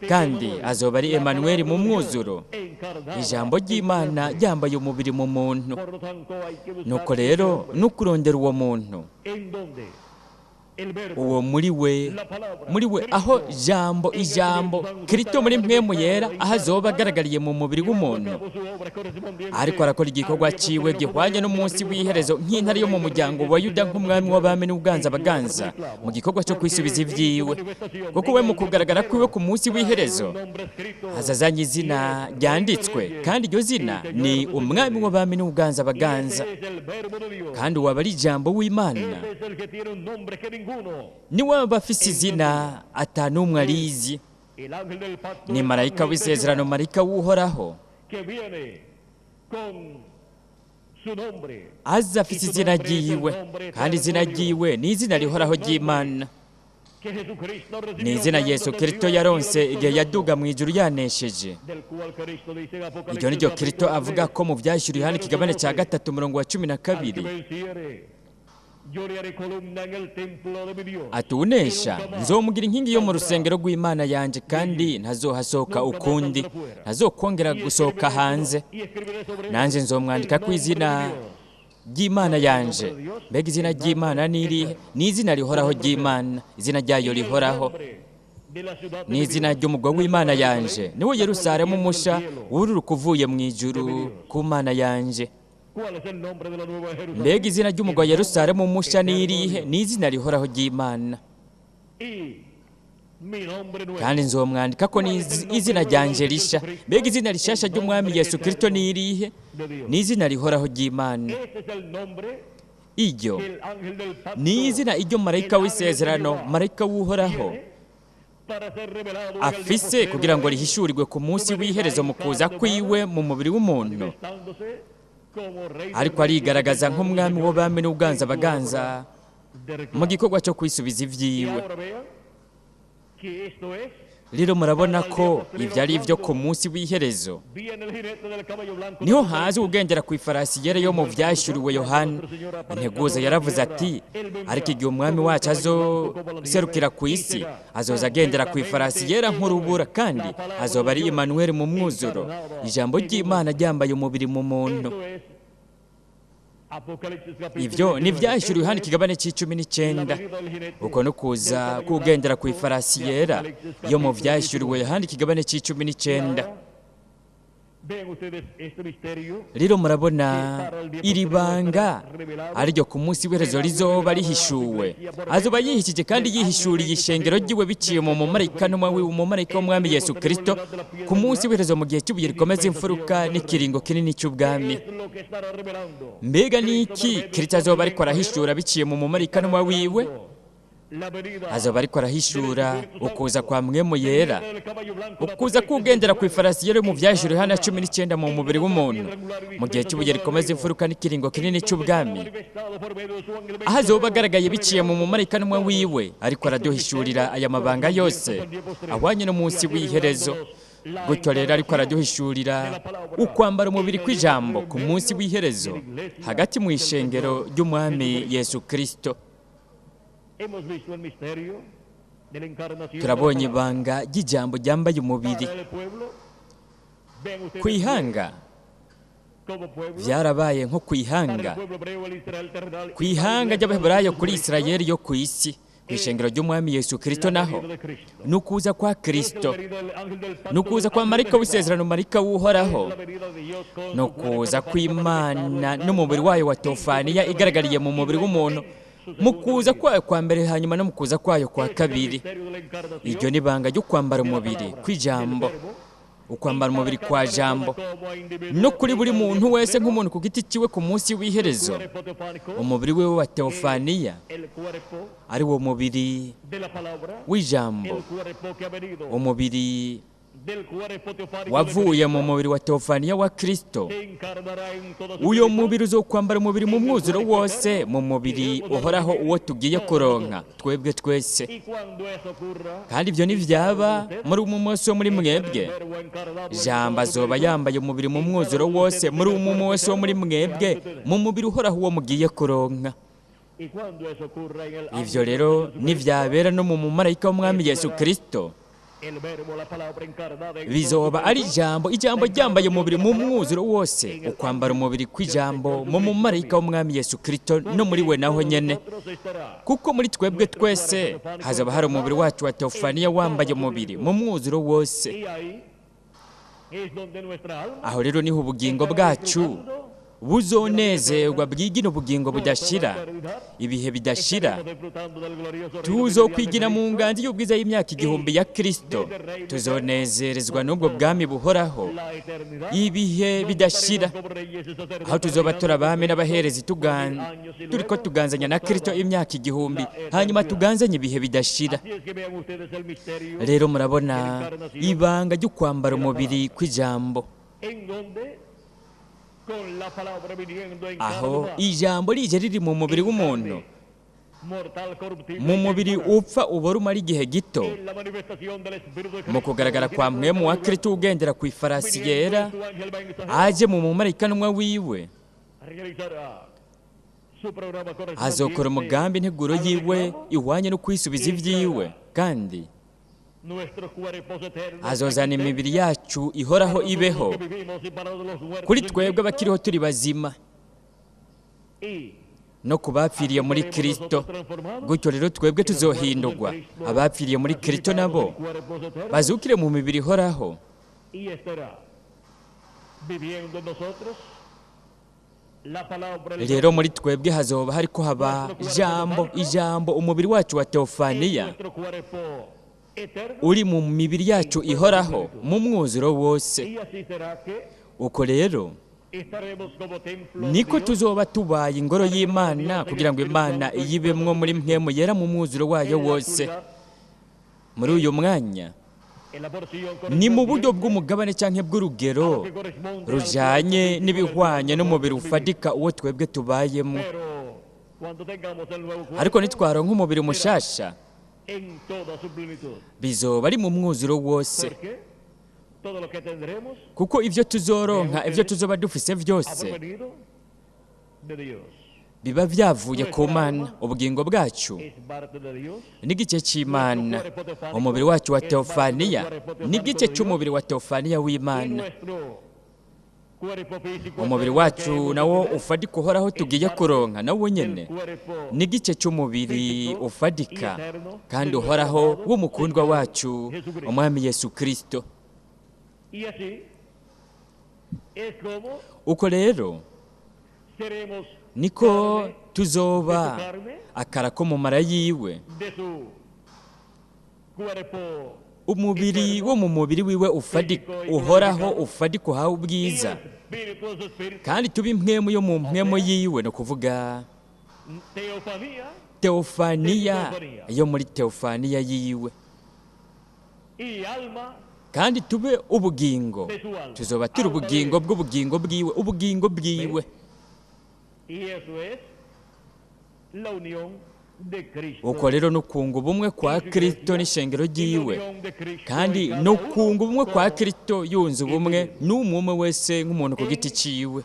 kandi azoba ari Emanuweli mu mwuzuro, ijambo ry'Imana ryambaye umubiri mu muntu." Nuko rero nukurondera uwo muntu, uwo muri we aho Jambo, ijambo Kristo muri Mpwemu Yera, aho azoba agaragariye mu mubiri w'umuntu, ariko arakora igikorwa ciwe gihwanye n'umunsi w'iherezo, nk'intare yo mu muryango wa Yuda, nk'umwami w'abami n'uganza abaganza, mu gikorwa cyo kwisubiza ivyiwe. Kuko we mu kugaragara kwiwe ku munsi w'iherezo azazanye izina ryanditswe, kandi iryo zina ni Umwami w'abami n'uganza abaganza. Kandi uwaba ari Ijambo w'Imana ni waba afise izina atanumwe arizi, ni marayika w'isezerano, marayika w'Uhoraho, aza afise izina ryiwe, kandi izina ryiwe ni izina rihoraho ry'Imana, ni izina Yesu Kristo yaronse igihe yaduga mu ijuru yanesheje. Iryo ni ryo Kristo avuga ko mu Byashyuriwe Yohana ikigabane cya 3 umurongo wa 12, ati: "Unesha nzomugira inkingi yo mu rusengero rw'Imana yanjye, kandi ntazohasohoka ukundi, ntazokongera gusohoka hanze. Nanjye nzomwandika ku izina ry'Imana yanje." Mbega izina ry'Imana ni irihe? Ni izina rihoraho ry'Imana, izina ryayo rihoraho, ni izina ry'umugwa w'Imana yanje, niwo Yerusalemu musha wururuka uvuye mu ijuru ku Mana yanje. Mbega izina ry'umugwa wa Yerusalemu musha ni irihe? Ni izina rihoraho ry'Imana. Kandi nzomwandika ko izina ryanje risha. Mbega izina rishasha ry'umwami Yesu Kristo ni irihe? Ni izina rihoraho ry'Imana. Iryo ni izina iryo marayika w'isezerano, marayika w'Uhoraho afise kugira ngo rihishurirwe ku munsi w'iherezo mu kuza kwiwe mu mubiri w'umuntu, ariko arigaragaza nk'umwami w'abami n'uganza abaganza mu gikorwa cyo kwisubiza ibyiwe. Rero murabona ko ibyo ari ibyo ku munsi w'iherezo. Niho haza ugendera ku ifarasi yera yo mu byashyuriwe Yohana. Integuza yaravuze ati: ariko igihe umwami wacu azoserukira ku isi, azoza agendera ku ifarasi yera nk'urubura, kandi azoba ari Emmanuel mu mwuzuro, ijambo ry'Imana ryambaye umubiri mu muntu. Ibyo ni ibyashyuriwe Yohana ikigabane cy'19. Uko no kuza kugendera ku ifarasi yera yo mu byashyuriwe Yohana ikigabane cy'19. Rero murabona iri banga ariryo ku munsi w'iherezo rizoba rihishuwe. Azoba yihishije kandi yihishuriye ishengero ryiwe biciye mu mumarayika umumarayika w'umwami Yesu Kristo ku munsi w'iherezo mu gihe cy'ibuye rikomeza imfuruka n'ikiringo kinini cy'ubwami. Mbega niki Kristo azoba ariko arahishura biciye mu mumarayika ntumwa wiwe? Azoba ariko arahishura ukuza kwa Mwemu Yera, ukuza kugendera ku ifarasi yera mu byajuru Yohana 19 mu mubiri w'umuntu mu gihe cy'ibuye rikomeza imfuruka n'ikiringo kinini cy'ubwami, aho azoba agaragaye biciye mu mumarayika ntumwa wiwe, ariko araduhishurira aya mabanga yose ahwanye n'umunsi w'iherezo. Gutyo rero ariko araduhishurira ukwambara umubiri kw'ijambo ku munsi w'iherezo hagati mu ishengero ry'umwami Yesu Kristo. Turabonye ibanga ry'ijambo ryambaye umubiri ku ihanga. Byarabaye nko ku ihanga, ku ihanga ry'Abaheburayo kuri Isirayeli yo ku isi, ku ishengero ry'umwami Yesu Kristo naho ni ukuza kwa Kristo, ni ukuza kwa marayika w'isezerano, marayika w'Uhoraho, ni ukuza kw'Imana n'umubiri wayo wa Teofaniya igaragariye mu mubiri w'umuntu, mu kuza kwayo kwa mbere hanyuma no mu kuza kwayo kwa kabiri. Iryo ni ibanga ryo kwambara umubiri kw'ijambo, ukwambara umubiri kwa jambo no kuri buri muntu wese nk'umuntu ku giti cyiwe ku munsi w'iherezo. Umubiri we wa Teofaniya ari wo mubiri w'ijambo, umubiri wavuye mu mubiri wa Teofaniya wa Kristo. Uyo mubiri uzokwambara umubiri mu mwuzuro wose, mu mubiri uhoraho uwo tugiye kuronka twebwe twese. Kandi ibyo nivyaba muri umwe wese wo muri mwebwe, Jambo azoba yambaye umubiri mu mwuzuro wose muri umwe wese wo muri mwebwe, mu mubiri uhoraho uwo mugiye kuronka. Ivyo rero nivyabera no mu mumarayika w'umwami Yesu Kristo, bizoba ari ijambo, ijambo ryambaye umubiri mu mwuzuro wose, ukwambara umubiri kw'ijambo mu mumarayika w'umwami Yesu Kristo no muri we naho nyene. Kuko muri twebwe twese hazaba hari umubiri wacu wa Teofaniya wambaye umubiri mu mwuzuro wose. Aho rero niho ubugingo bwacu buzonezerwa bwigina ubugingo budashira, ibihe bidashira. Tuzokwigira mu nganzi y'ubwiza y'imyaka 1000 ya Kristo, tuzonezerezwa n'ubwo bwami buhoraho ibihe bidashira, aho tuzoba turi abami n'abaherezi turiko tuganzanya na Kristo imyaka 1000, hanyuma tuganzanye ibihe bidashira. Rero murabona ibanga ryo kwambara umubiri kw'ijambo, aho ijambo rije riri mu mubiri w'umuntu, mu mubiri upfa ubora umara igihe gito, mu kugaragara kwa Mwemu wa Kristo ugendera ku ifarasi yera aje mu mumarayika ntumwa wiwe, azokora umugambi integuro yiwe ihwanye no kwisubiza ibyiwe, kandi azozana imibiri yacu ihoraho ibeho kuri twebwe abakiriho turi bazima no kubapfiriye muri Kristo. Gutyo rero twebwe tuzohindurwa, abapfiriye muri Kristo nabo bazukire mu mibiri ihoraho. la palabra del Rero muri twebwe hazoba hariko haba ijambo, ijambo umubiri wacu wa en teofaniya nuestro cuerpo eterno, uri mu mibiri yacu ihoraho mu mwuzuro wose. y así será que Uko rero estaremos como templo de niko Dios tuzoba tubaye ingoro y'Imana, kugira ngo Imana iyibemwo muri mpwemu yera mu mwuzuro wayo en la wose. actualidad, Muri uyu mwanya en la porción ni mu buryo correspondiente bw'umugabane canke bw'urugero que corresponde al rujanye cuerpo físico n'ibihwanye del n'umubiri cuerpo ufatika uwo twebwe tubayemo.. Pero cuando tengamos el nuevo Ariko cuerpo nitwaronka umubiri mushasha, en toda su plenitud, bizoba ari mu mwuzuro wose, porque todo lo que tendremos kuko ivyo tuzoronka, ivyo tuzoba dufise ha vyose provenido de Dios. biba vyavuye ku Mana. Ubugingo bwacu Es parte de Dios. n'igice c'Imana, umubiri wacu wa teofaniya n'igice c'umubiri wa teofaniya Y w'Imana. nuestro cuerpo físico Umubiri eterno que wacu hemos de nawo tener ufatika uhoraho tugiye kuronka nawo nyene el cuerpo n'igice c'umubiri ufatika kandi uhoraho w'umukundwa wacu Umwami Yesu Kristo. Y así es como Uko rero seremos niko carne tuzoba akara ko mu mara yiwe, de su cuerpo umubiri wo mu mubiri wiwe ufatika uhoraho ufatika uhawe y ubwiza, espíritu de su espíritu. kandi tuba impwemu yo mu mpwemu yiwe, ni ukuvuga Teofanía teofaniya yo muri teofaniya yiwe, y alma kandi tube ubugingo, de su alma. tuzoba turi Alma de ubugingo él. bw'ubugingo bwiwe, ubugingo bwiwe. Y eso es la unión de Cristo. Uko rero no kunga ubumwe kwa y su Kristo iglesia, n'ishengero y la ryiwe, unión de Cristo kandi en cada no uno kunga ubumwe kwa como Kristo yunze ubumwe n'umwe umwe wese nk'umuntu ku giti ciwe,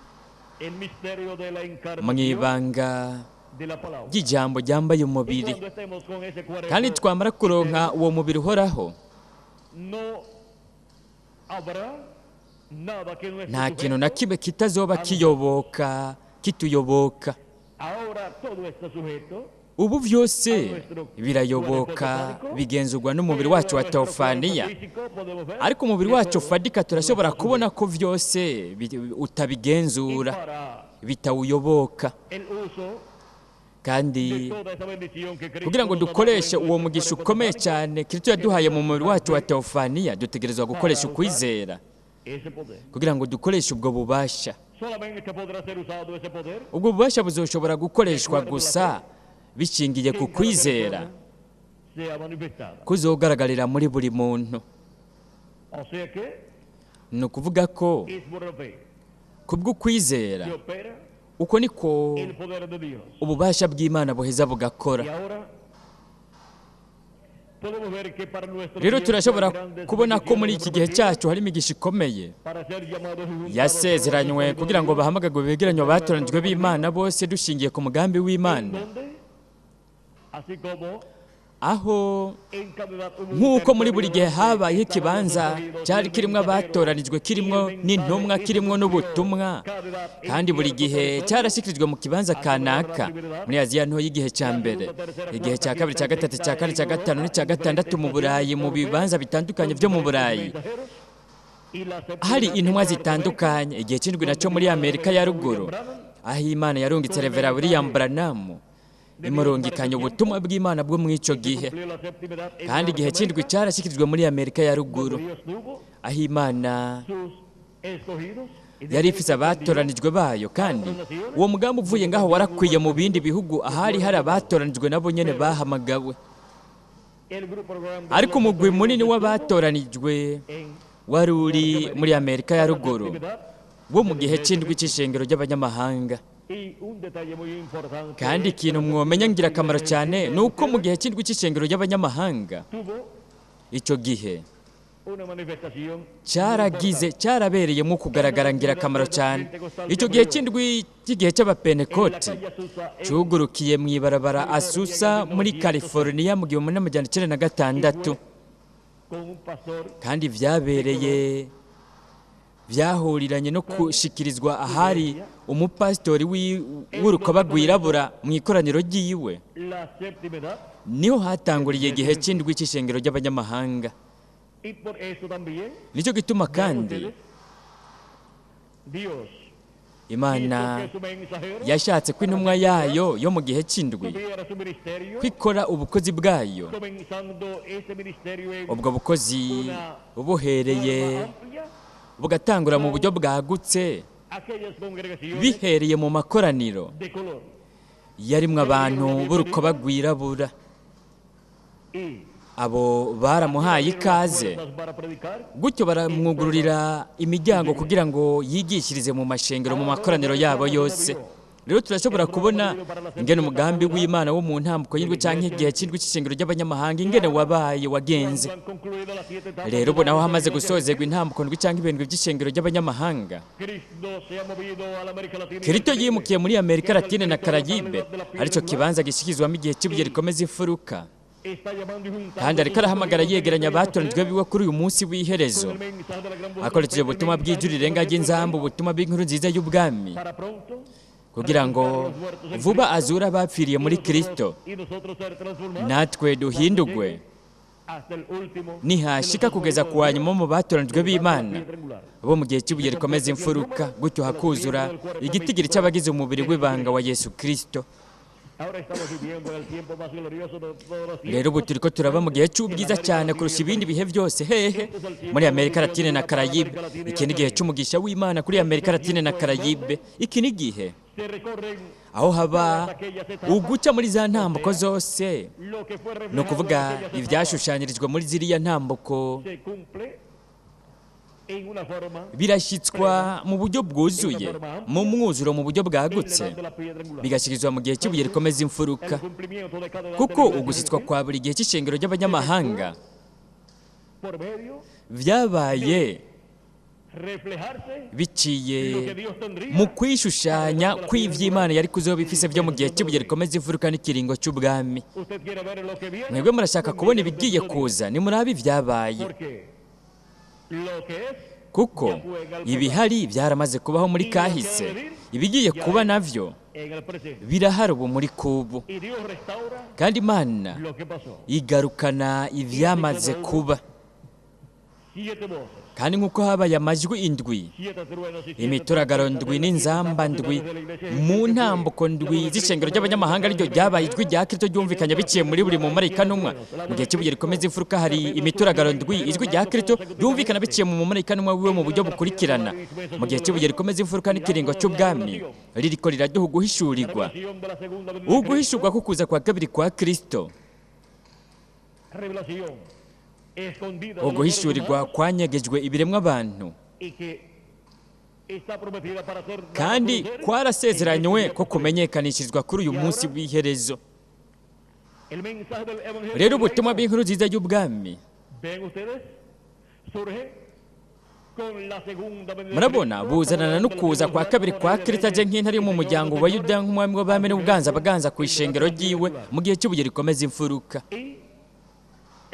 el misterio de la mu encarnación ibanga de la palabra. ry'ijambo ryambaye Y umubiri. cuando estemos con ese cuerpo Kandi twamara kuronka uwo mubiri uhoraho, no habrá nada que no esté nta kintu na sujeto. kimwe kitazoba kiyoboka kituyoboka. Ahora todo está sujeto Ubu vyose birayoboka bigenzurwa n'umubiri wacu wa teofaniya, ariko umubiri wacu ufatika turashobora kubona ko vyose utabigenzura, para bitawuyoboka. el uso Kandi de toda esa bendición que Cristo kugira ngo nos ha dado dukoreshe en uwo nuestro mugisha cuerpo ukomeye teofánico, cyane Kristo yaduhaye mu mubiri wacu wa teofaniya, dutegerezwa gukoresha ukwizera ese poder. kugira ngo dukoreshe ubwo bubasha. Solamente podrá ser usado ese poder Ubwo bubasha buzoshobora gukoreshwa gusa bishingiye que ku en cada kwizera persona sea manifestada. kuzogaragarira muri buri muntu. O sea que Ni ukuvuga ko es por la fe kubw'ukwizera que opera uko niko el poder de Dios. ububasha bw'Imana buheza Y bugakora. ahora podemos ver que para nuestro Rero tiempo hay turashobora grandes kubona ko muri bendiciones iki gihe prometidas cyacu hari imigisha ikomeye para ser llamados y juntados yasezeranywe todos los kugira ngo hijos de Dios, bahamagagwe begeranywe abatoranijwe b'Imana bose dushingiye ku mugambi en w'Imana, donde, así como aho en cada edad hubo un nk'uko muri buri territorio gihe donde habayeho estaban los ikibanza escogidos y cyari el kirimo mensajero, abatoranijwe, y kirimo el mensaje n'intumwa, y se kirimo cumplió n'ubutumwa, cada edad en kandi buri cierto gihe territorio, cyarashyikirijwe mu kibanza kanaka muri Aziya nto y'igihe cya mbere, igihe cya kabiri, cya gatatu, cya kane, cya gatanu n'icya gatandatu mu Burayi, mu bibanza bitandukanye byo mu Burayi hari intumwa zitandukanye. Igihe cy'indwi nacyo muri Amerika ya ruguru, aho Imana yarungitse Revera William Branham imurungikanya ubutumwa bw'Imana bwo muri ico gihe. Kandi igihe cy'indwi cyarashyikirijwe muri Amerika ya ruguru, aho Imana yari ifise abatoranijwe bayo, kandi uwo mugambi uvuye ngaho warakwiye mu bindi bihugu ahari hari abatoranijwe nabo nyene bahamagawe. Ariko umugwi munini w'abatoranijwe wari uri muri Amerika ya ruguru wo mu gihe cy'indwi cy'ishengero ry'abanyamahanga. Kandi ikintu mwomenya ngirakamaro cyane ni uko mu gihe cy'indwi cy'ishengero ry'abanyamahanga icyo gihe cyaragize cyarabereyemo kugaragara ngirakamaro cyane. Icyo gihe cy'indwi cy'igihe cy'abapentekoti cyugurukiye mu ibarabara Asusa muri California mu 1996, kandi byabereye byahuriranye no gushikirizwa ahari umupasitori w'urukoba rwirabura mu ikoraniro ry'iwe. Niho hatanguriye igihe cy'indwi cy'ishengero ry'abanyamahanga. Nicyo gituma kandi Imana quiso que su mensajero yashatse ko intumwa yayo yo mu gihe cy'indwi tuviera su ministerio, ko ikora ubukozi bwayo, comenzando ese ministerio en ubwo bukozi buhereye forma amplia, bugatangura mu buryo bwagutse, aquellas congregaciones bihereye mu makoraniro de color yarimwo abantu b'urukoba rwirabura. y Abo baramuhaye ikaze, puertas para predicar gutyo baramwugururira imiryango kugira ngo yigishirize mu mashengero, mu makoraniro yabo yose. Rero turashobora kubona ingene umugambi w'Imana wo mu ntambuko y'indwi canke igihe cy'indwi cy'ishengero ry'abanyamahanga ingene wabaye wagenze. cuando han concluido las siete etapas Rero de ubu la naho hamaze iglesia, gusozerwa intambuko ndwi canke ibindwi by'ishengero ry'abanyamahanga, Cristo se ha movido a la América Latina y al Kirito Caribe, yimukiye muri Amerika Latine na Karayibe, aricyo kibanza gishyikirizwamo igihe cy'ibuye rikomeza imfuruka, está llamando y juntando kandi ariko sus arahamagara escogidos en yegeranya este día abatoranijwe postrero biwe kuri uyu munsi w'iherezo, con el mensaje de la gran voz akoresheje trompeta, el ubutumwa mensaje bw'ijwi del rirenga trompeta del ry'inzamba, reino, ubutumwa bw'inkuru nziza y'ubwami, para pronto kugira ngo resucitar los muertos en vuba Cristo azure abapfiriye y muri nosotros- Kristo, y nosotros ser transformados natwe cuando duhindugwe llegue hasta el último de los nihashika kugeza ku escogidos wa de nyuma Dios, mu batoranijwe de la b'Imana piedra angular. bo mu gihe cy'ibuye rikomeza imfuruka, gutyo hakuzura igitigiri cy'abagize umubiri w'ibanga wa Yesu Kristo. Ahora estamos viviendo en el tiempo más glorioso de todos los Rero ubu tiempos. turiko turaba mu gihe cy'ubwiza cyane kurusha ibindi bihe byose. Hehe? Muri Amerika Latine na Karayibe. Iki ni igihe cy'umugisha w'Imana kuri Amerika Latine na Karayibe. Iki ni igihe Se recorren aho haba todas aquellas etapas, uguca muri za ntambuko zose, lo que fue ni reflejado en ukuvuga aquellas etapas ibyashushanyirijwe muri ziriya ntambuko se cumple en una forma birashyitswa mu buryo bwuzuye, mu mwuzuro, mu buryo en la bwagutse, edad de la piedra angular. bigashyikirizwa mu gihe cy'ibuye rikomeza imfuruka, El cumplimiento de cada edad de kuko la iglesia ugushyitswa gentil kwa buri gihe cy'ishengero ry'abanyamahanga por medio byabaye reflejarse biciye lo que Dios tendría mu kwishushanya kw'iby'Imana yari kuzoba ifise byo mu gihe cy'ibuye rikomeza imfuruka n'ikiringo cy'ubwami. Usted quiere ver lo que viene, Mwebwe murashaka pues kubona mire lo que ibigiye sucedió. kuza, nimurabe ibyabaye, Porque lo que es kuko ibihari byaramaze kubaho muri kahise, ibigiye kuba navyo en el presente. birahari ubu muri kubu. Y Dios restaura Kandi Imana lo que pasó. igarukana ibyamaze kuba. Siete voces, Kandi nk'uko habaye amajwi indwi, siete truenos y siete imituragaro trompetas ndwi de las siete n'inzamba etapas ndwi de la iglesia mu gentil que fue ntambuko la ndwi voz de z'ishengero Cristo ry'abanyamahanga, de ariryo la ryabaye ijwi rya Kristo ryumvikanye biciye muri buri mumarayika ntumwa. Mu gihe cy'ibuye rikomeza imfuruka hari imituragaro ndwi, ijwi rya Kristo ryumvikana biciye mu mumarayika ntumwa wiwe mu buryo bukurikirana. Mu gihe cy'ibuye rikomeza imfuruka n'ikiringo cy'ubwami ririko riraduha uguhishurirwa, Revelación de la segunda venida de uguhishurwa k'ukuza kwa kabiri kwa Kristo, Cristo, revelación escondida de los seres uguhishurirwa humanos kwanyegejwe ibiremwa abantu, y que está prometida para ser dada a kandi conocer kwarasezeranywe en este ko día postrero. kumenyekanishirizwa kuri uyu munsi w'iherezo. El mensaje del Evangelio Rero del ubutumwa reino, bw'inkuru nziza y'ubwami, ven ustedes, surge con la segunda venida de murabona, Cristo, buzanana como n'ukuza de kwa los kabiri kwa reyes Kristo aje nk'intare yo mu y señor muryango de wa señores, Yuda, nk'umwami w'abami n'ubwanza abaganza ku ishengero ryiwe mu gihe cy'ibuye rikomeza imfuruka. Y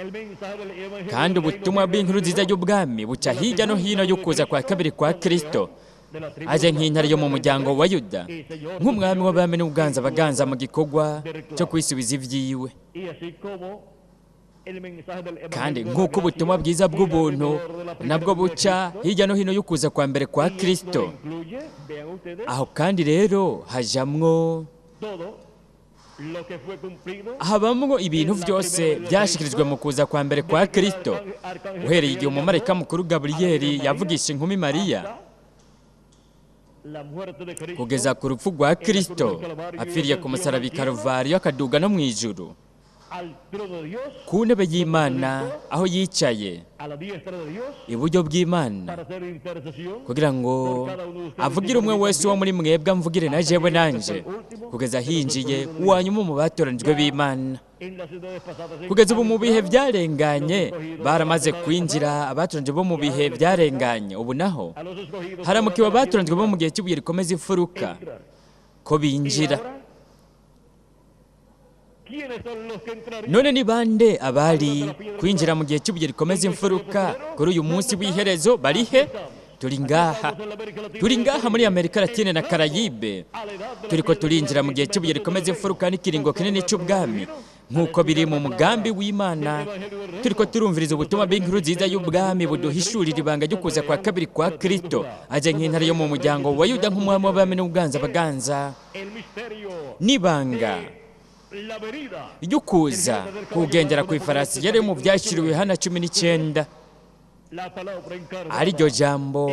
el mensaje del Evangelio Kandi del reino ubutumwa viene bw'inkuru nziza alrededor y'ubwami buca de la hirya no segunda hino venida de y'ukuza kwa Cristo, kabiri kwa como Kristo, león de la tribu aje de Judá, nk'intare yo mu rey de muryango wa Yuda, y señor de nk'umwami señores, w'abami n'ubwanza en su abaganza mu obra gikorwa de cyo reclamo. kwisubiza ibyiwe. Y así como el mensaje del Kandi Evangelio de la nk'uko ubutumwa gracia bwiza gira bw'ubuntu alrededor de la primera nabwo venida de buca Cristo, hirya no hino y'ukuza kwa mbere kwa y esto Kristo, incluye, vean ustedes, aho kandi rero hajamwo todo lo que fue cumplido habamwo ibintu en la byose primera venida de byashikirijwe Cristo, mu kuza kwa mbere kwa desde que el Kristo, arcángel uhereye igihe Gabriel umumarayika llamó mukuru a la Gaburiyeli Virgen María yavugisha inkumi Mariya, hasta la muerte de Cristo kugeza ku rupfu rwa en la cruz Kristo del Calvario y apfiriye ku ascensión musaraba al i cielo, Karuvariyo akaduga no mu ijuru al trono de Dios, ku ntebe donde se y'Imana sentó aho yicaye a la diestra de Dios iburyo bw'Imana, para hacer intercesión kugira ngo por cada uno de ustedes y avugire por umwe mí wese wo también, muri mwebwe, amvugire na hasta jewe que llegue hasta nanje, el último kugeza de los hinjiye escogidos de uwa Dios. nyuma mu batoranijwe Ya b'Imana. en las edades pasadas Kugeza han ubu mu bihe entrado los byarenganye escogidos de las baramaze edades kwinjira pasadas abatoranijwe bo mu y ahora bihe les toca byarenganye. Ubu naho a los escogidos de la edad haramukiwe de la piedra abatoranijwe bo mu angular gihe cy'ibuye rikomeza imfuruka entrar. ko Y binjira. ahora, ¿quiénes son los que entrarían None ni bande a la edad de abari la piedra kwinjira angular? mu gihe cy'ibuye rikomeza En este día imfuruka postrero, kuri uyu munsi ¿dónde están? w'iherezo? Bari Aquí he? estamos. Turi Aquí ngaha, estamos en la América Latina turi y el ngaha muri Caribe, Amerika Latine na entrando Karayibe, a la edad de la turiko piedra turinjira angular mu y gihe cy'ibuye manifestación rikomeza del reino, imfuruka n'ikiringo conforme kinini al programa cy'ubwami divino Nk'uko biri mu mugambi w'Imana, turiko turumviriza ubutumwa bw'inkuru nziza y'ubwami buduhishurira ibanga ryo kuza kwa kabiri kwa Kristo, aje nk'intare yo mu muryango wa Yuda, nk'umwami w'abami n'uganza abaganza, n'ibanga ryo kuza kugendera ku ifarasi yari mu byashyiriwe Yohana 19, ariryo jambo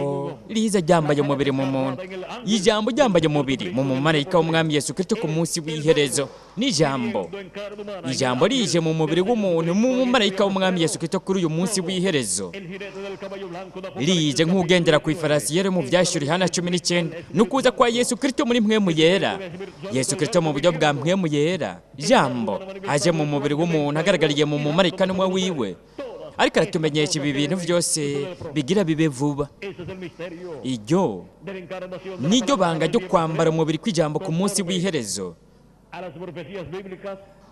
riza ryambaye umubiri mu muntu. Ijambo ryambaye umubiri mu mumarayika w'Umwami Yesu Kristo ku munsi w'iherezo n'ijambo, ijambo rije mu mubiri w'umuntu mu mumarayika w'Umwami Yesu Kristo kuri uyu munsi w'iherezo, rije nk'ugendera ku ifarasi yari mu byashyuri Yohana 19, n'ukuza kwa Yesu Kristo muri mpwemu yera. Yesu Kristo mu buryo bwa mpwemu yera, jambo aje mu mubiri w'umuntu, agaragariye mu mumarayika n'umwe wiwe, ariko aratumenyesha ibi bintu byose bigira bibe vuba. Iryo niryo banga ryo kwambara umubiri kw'ijambo ku munsi w'iherezo,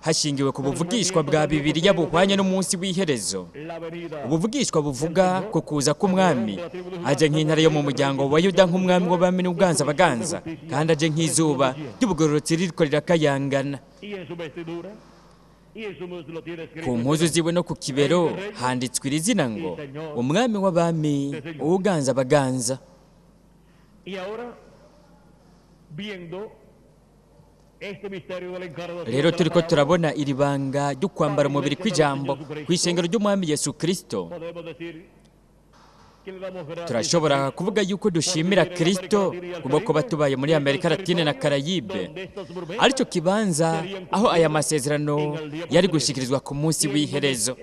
hashingiwe ku buvugishwa bwa Bibiliya buhwanye n'umunsi w'iherezo, ubuvugishwa buvuga ku kuza k'Umwami aje nk'intare yo mu muryango wa Yuda, nk'umwami w'abami n'uganza abaganza, kandi aje nk'izuba ry'ubugororotsi ririko rirakayangana. Ku mpuzu ziwe no ku kibero handitswe iri zina ngo: Umwami w'abami, uwuganza abaganza. Rero turiko turabona iri banga ryo kwambara umubiri kw'ijambo ku ishengero ry'Umwami Yesu Kristo, turashobora kuvuga yuko dushimira Kristo kubwo kuba tubaye muri Amerika Latine na Karayibe, aricyo kibanza aho aya masezerano yari gushikirizwa ku munsi w'iherezo,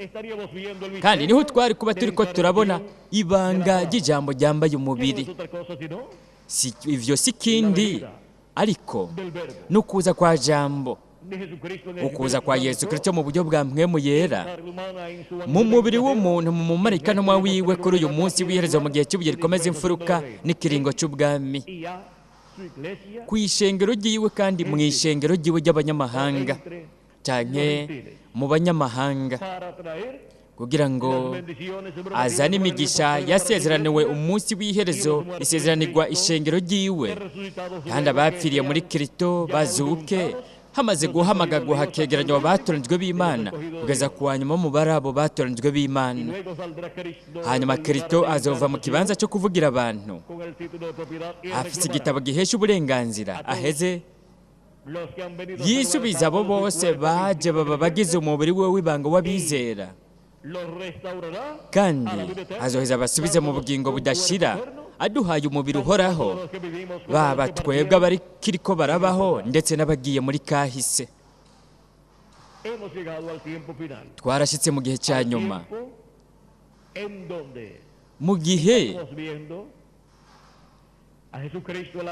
kandi niho twari kuba turiko turabona ibanga ry'ijambo ryambaye umubiri. Si ivyo si kindi ariko n'ukuza kwa jambo, ukuza kwa Yesu Kristo mu buryo bwa mpwemu yera mu mubiri w'umuntu mu mumarayika wiwe kuri uyu munsi w'iherezo, mu gihe cy'ibuye rikomeza imfuruka n'ikiringo cy'ubwami, ku ishengero ry'iwe kandi mu ishengero ry'iwe ry'abanyamahanga, cyane mu banyamahanga, kugira ngo azane imigisha yasezeraniwe umunsi w'iherezo, isezeranirwa ishengero ry'iwe, kandi abapfiriye muri Kristo bazuke, hamaze guhamagagwa hakegeranywa abatoranijwe b'Imana kugeza ku wa nyuma mu bari abo batoranijwe b'Imana. Hanyuma Kristo azova mu kibanza cyo kuvugira abantu afite igitabo gihesha uburenganzira, aheze yisubiza abo bose baje baba bagize umubiri we w'ibanga w'abizera, kandi azoheza abasubize mu bugingo budashira, aduhaye umubiri uhoraho, baba twebwe abari kiriko barabaho ndetse n'abagiye muri kahise. Twarashyitse mu gihe cya nyuma, mu gihe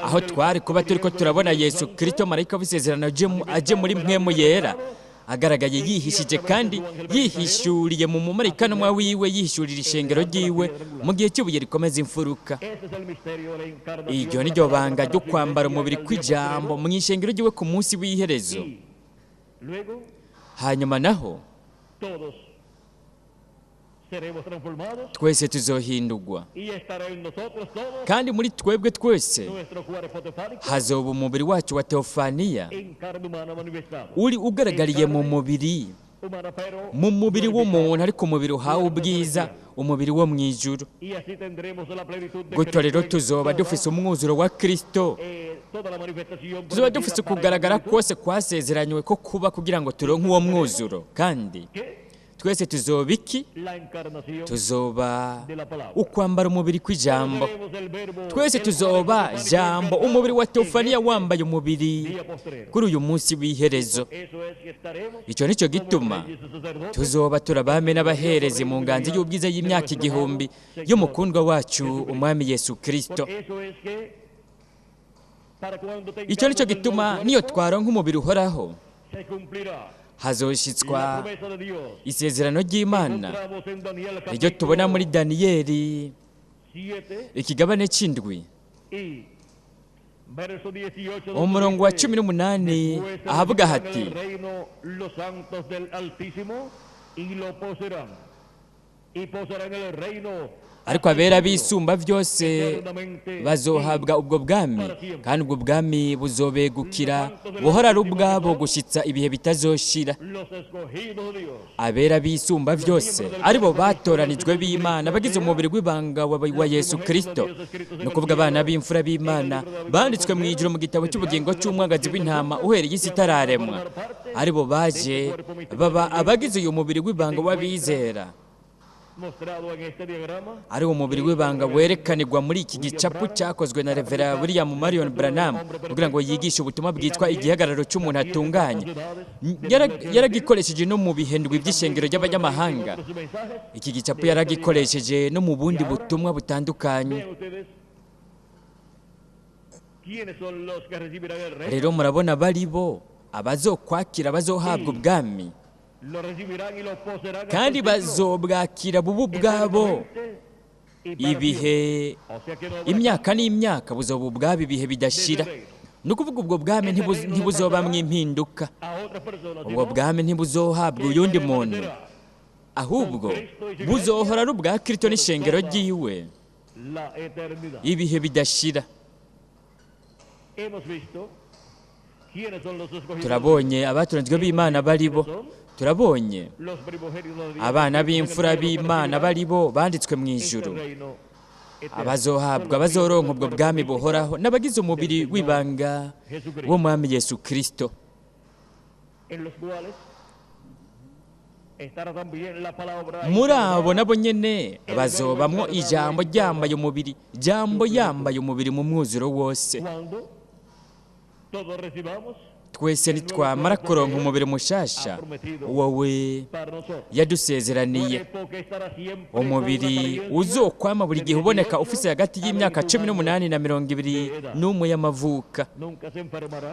aho twari kuba turiko turabona Yesu Kristo marayika w'isezerano aje muri mpwemu yera, agaragaye yihishije kandi yihishuriye mu mumarayika wiwe, yihishurira ishengero ry'iwe mu gihe cy'ibuye rikomeza imfuruka. Iryo ni ryo banga ryo kwambara umubiri kw'ijambo mu ishengero ry'iwe ku munsi w'iherezo. Hanyuma naho twese tuzohindurwa, kandi muri twebwe twese hazoba umubiri wacu wa teofaniya uri ugaragariye mu mubiri, mu mubiri w'umuntu, ariko umubiri uhawe ubwiza, umubiri wo mu ijuru. Gutyo rero tuzoba dufise umwuzuro wa Kristo, tuzoba dufise ukugaragara kose kwasezeranywe ko kuba kugira ngo turonke uwo mwuzuro. Kandi twese tuzoba iki? Tuzoba ukwambara umubiri kw'ijambo. Twese tuzoba jambo, umubiri wa teofaniya wambaye umubiri kuri uyu munsi w'iherezo. Icyo nicyo gituma tuzoba turabame n'abaherezi mu nganzi y'ubwiza y'imyaka 1000 y'umukundwa wacu Umwami Yesu Kristo. Icyo nicyo gituma niyo twaronka umubiri uhoraho, hazoshitswa isezerano ry'Imana iryo tubona muri Daniyeli ikigabane cy'indwi umurongo wa 18, ahavuga hati: Ariko abera bisumba byose bazohabwa ubwo bwami, kandi ubwo bwami buzobegukira buhora ari ubwabo gushyitsa ibihe bitazoshira. Abera bisumba byose aribo batoranijwe b'Imana, bagize umubiri w'ibanga wa Yesu Kristo, ni ukuvuga abana b'imfura b'Imana banditswe mu ijuru mu gitabo cy'ubugingo cy'umwagazi w'intama uhereye isi itararemwa, aribo baje baba abagize uyu mubiri w'ibanga w'abizera, ari umubiri w'ibanga werekanirwa muri iki gicapu cyakozwe na Reverend William Marion Branham kugira ngo yigishe ubutumwa bwitwa igihagararo cy'umuntu atunganye. Yaragikoresheje no mu bihendwi by'ishengero ry'abanyamahanga. Iki gicapu yaragikoresheje no mu bundi butumwa butandukanye. Rero murabona bari bo abazokwakira bazohabwa ubwami, kandi bazobwakira bubu ubwabo ibihe, imyaka n'imyaka, buzoba ubwabo ibihe bidashira. Ni ukuvuga ubwo bwami ntibuzobamwo impinduka, ubwo bwami ntibuzohabwa uyundi muntu, ahubwo buzohora ari ubwa Kristo n'ishengero ryiwe ibihe bidashira. Turabonye abatoranijwe b'Imana bari bo, turabonye abana b'imfura b'Imana bari bo banditswe mu ijuru, abazohabwa bazoronka ubwo bwami buhoraho n'abagize umubiri w'ibanga w'Umwami Yesu Kristo. Muri abo nabo nyene bazobamwo ijambo ryambaye umubiri, jambo yambaye umubiri mu mwuzuro wose. Twese nitwamara kuronka umubiri mushasha wowe yadusezeraniye, umubiri uzokwama buri gihe uboneka ufise hagati y'imyaka 18 na 21 y'amavuka.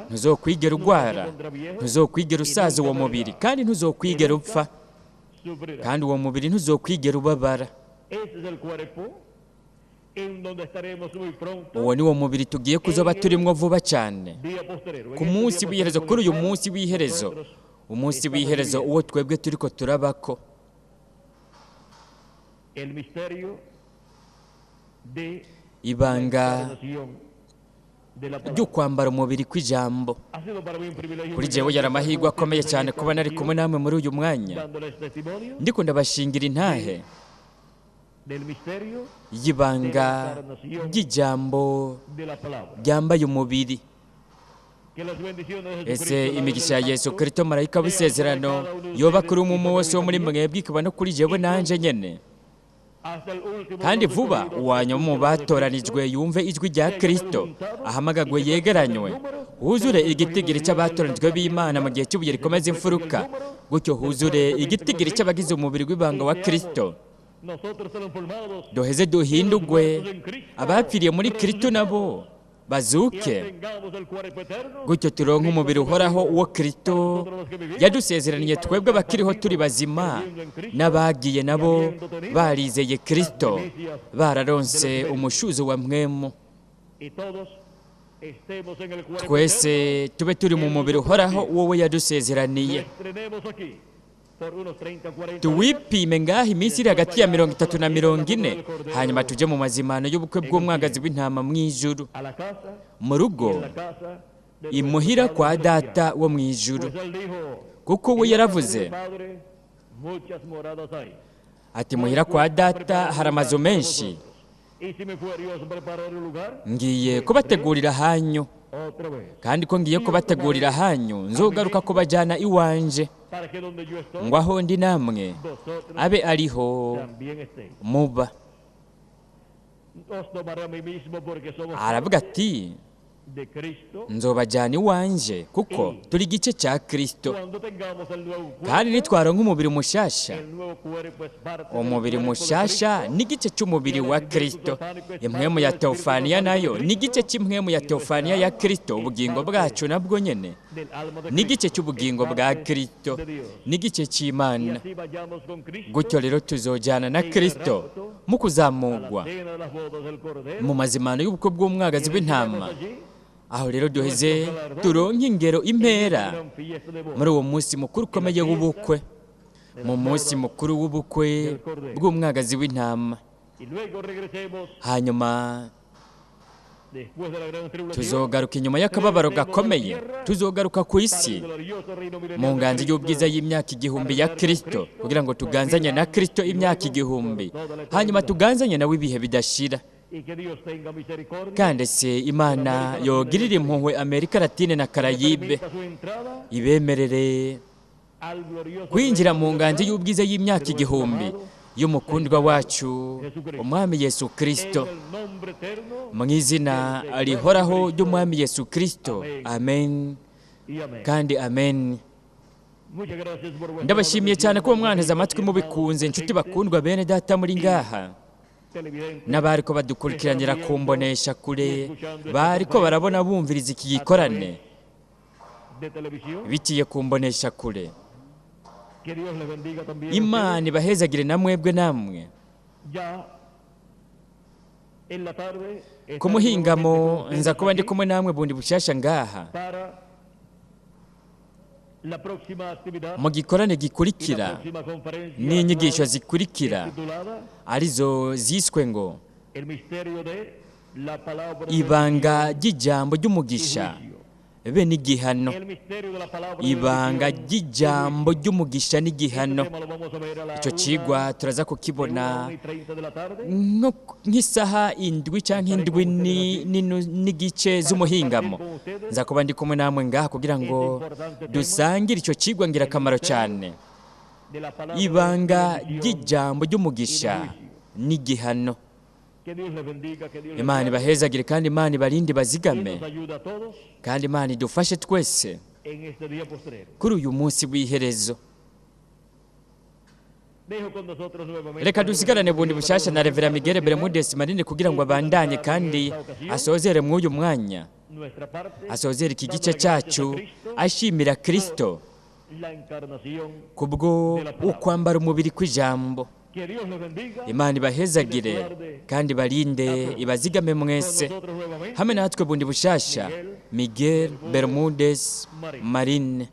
Ntuzokwigera urwara, ntuzokwigera usaza uwo mubiri, kandi ntuzokwigera upfa, kandi uwo mubiri ntuzokwigera ubabara. Uwo ni wo mubiri tugiye kuzoba turimwo vuba cyane ku munsi w'iherezo, kuri uyu munsi w'iherezo, umunsi w'iherezo uwo twebwe turiko turabako. Ibanga ryo kwambara umubiri kw'ijambo. Kuri jewe yari amahirwe akomeye cyane kuba nari kumwe namwe muri uyu mwanya, ndiko ndabashingira intahe y'ibanga ry'ijambo ryambaye umubiri. Ese imigisha ya Yesu Kristo marayika w'isezerano yoba kuri umwe wose wo muri mwebwe, ikaba no kuri jewe nanje nyene. Kandi vuba uwanyuma mu batoranijwe yumve ijwi rya Kristo, ahamagagwe yegeranywe, huzure igitigiri cy'abatoranijwe b'Imana mu gihe cy'ibuye rikomeza imfuruka, gutyo huzure igitigiri cy'abagize umubiri w'ibanga wa Kristo. Duheze duhindugwe abapfiriye muri Kristo nabo bazuke, gutyo turonke umubiri uhoraho uwo Kristo yadusezeraniye twebwe abakiriho turi bazima, n'abagiye nabo barizeye Kristo, bararonse umushuzo wa mwemu. Twese tube turi mu mubiri uhoraho wowe yadusezeraniye. Tuwipime ngaho iminsi iri hagati ya 30 na 40, hanyuma tujye mu mazimano y'ubukwe bw'umwagazi w'intama mu ijuru, mu rugo imuhira kwa Data wo mu ijuru. Kuko we yaravuze ati muhira kwa Data hari amazu menshi, ngiye kubategurira hanyu, kandi ko ngiye kubategurira hanyu nzogaruka kubajyana iwanje, ngo aho ndi namwe abe ariho muba. Aravuga ati nzobajyana iwanje kuko turi igice cya Kristo. Kandi nitwaronka umubiri mushasha, umubiri mushasha ni igice cy'umubiri wa Kristo. Impwemu ya Teofaniya nayo ni igice cy'impwemu ya Teofaniya ya Kristo. Ubugingo bwacu nabwo nyene ni igice cy'ubugingo bwa Kristo, ni igice cy'Imana. Gutyo rero tuzojyana na Kristo mu kuzamugwa mu mazimano y'ubukwe bw'umwagazi w'intama. Aho rero duheze turonke ingero impera muri uwo munsi mukuru ukomeye w'ubukwe, mu munsi mukuru w'ubukwe bw'umwagazi w'intama. Hanyuma tuzogaruka inyuma y'akababaro gakomeye, tuzogaruka ku isi mu nganzi y'ubwiza y'imyaka 1000 ya Kristo, kugira ngo tuganzanye na Kristo imyaka 1000, hanyuma tuganzanye nawe ibihe bidashira. Kandi se Imana yogirira impuhwe Amerika Latine na Karayibe, ibemerere kwinjira mu nganzi y'ubwiza y'imyaka 1000 y'umukundwa wacu Umwami Yesu Kristo, mu izina rihoraho ry'Umwami Yesu Kristo. Amen kandi amen. Ndabashimiye cyane kuba mwanteze amatwi mubikunze, inshuti bakundwa bene data muri ngaha, n'abariko badukurikiranira kumbonesha kure, bariko barabona bumviriza iki gikorane biciye kumbonesha kure. Imana ibahezagire na mwebwe namwe. Ku muhingamo nza kuba ndi kumwe namwe bundi bushasha ngaha mu gikorane gikurikira n'inyigisho zikurikira, arizo ziswe ngo ibanga ry'ijambo ry'umugisha be n'igihano. Ibanga ry'ijambo ry'umugisha n'igihano, icyo kigwa turaza kukibona nk'isaha 7 cyangwa 7:15 z'umuhingamo. Nza kuba ndi kumwe namwe ngaha kugira ngo dusangire icyo kigwa ngirakamaro cyane, ibanga ry'ijambo ry'umugisha n'igihano. Imana ibahezagire kandi Imana ibarinde bazigame, kandi Imana idufashe twese kuri uyu munsi w'iherezo. Reka dusigarane bundi bushasha na Revera Miguel Bermudez Manini kugira ngo abandanye kandi asozere mw'uyu mwanya, asozere iki gice cyacu ashimira Kristo kubwo ukwambara umubiri kw'ijambo. Imana ibahezagire kandi barinde ibazigame mwese. Hamwe natwe bundi bushasha, Miguel Bermudez Marine.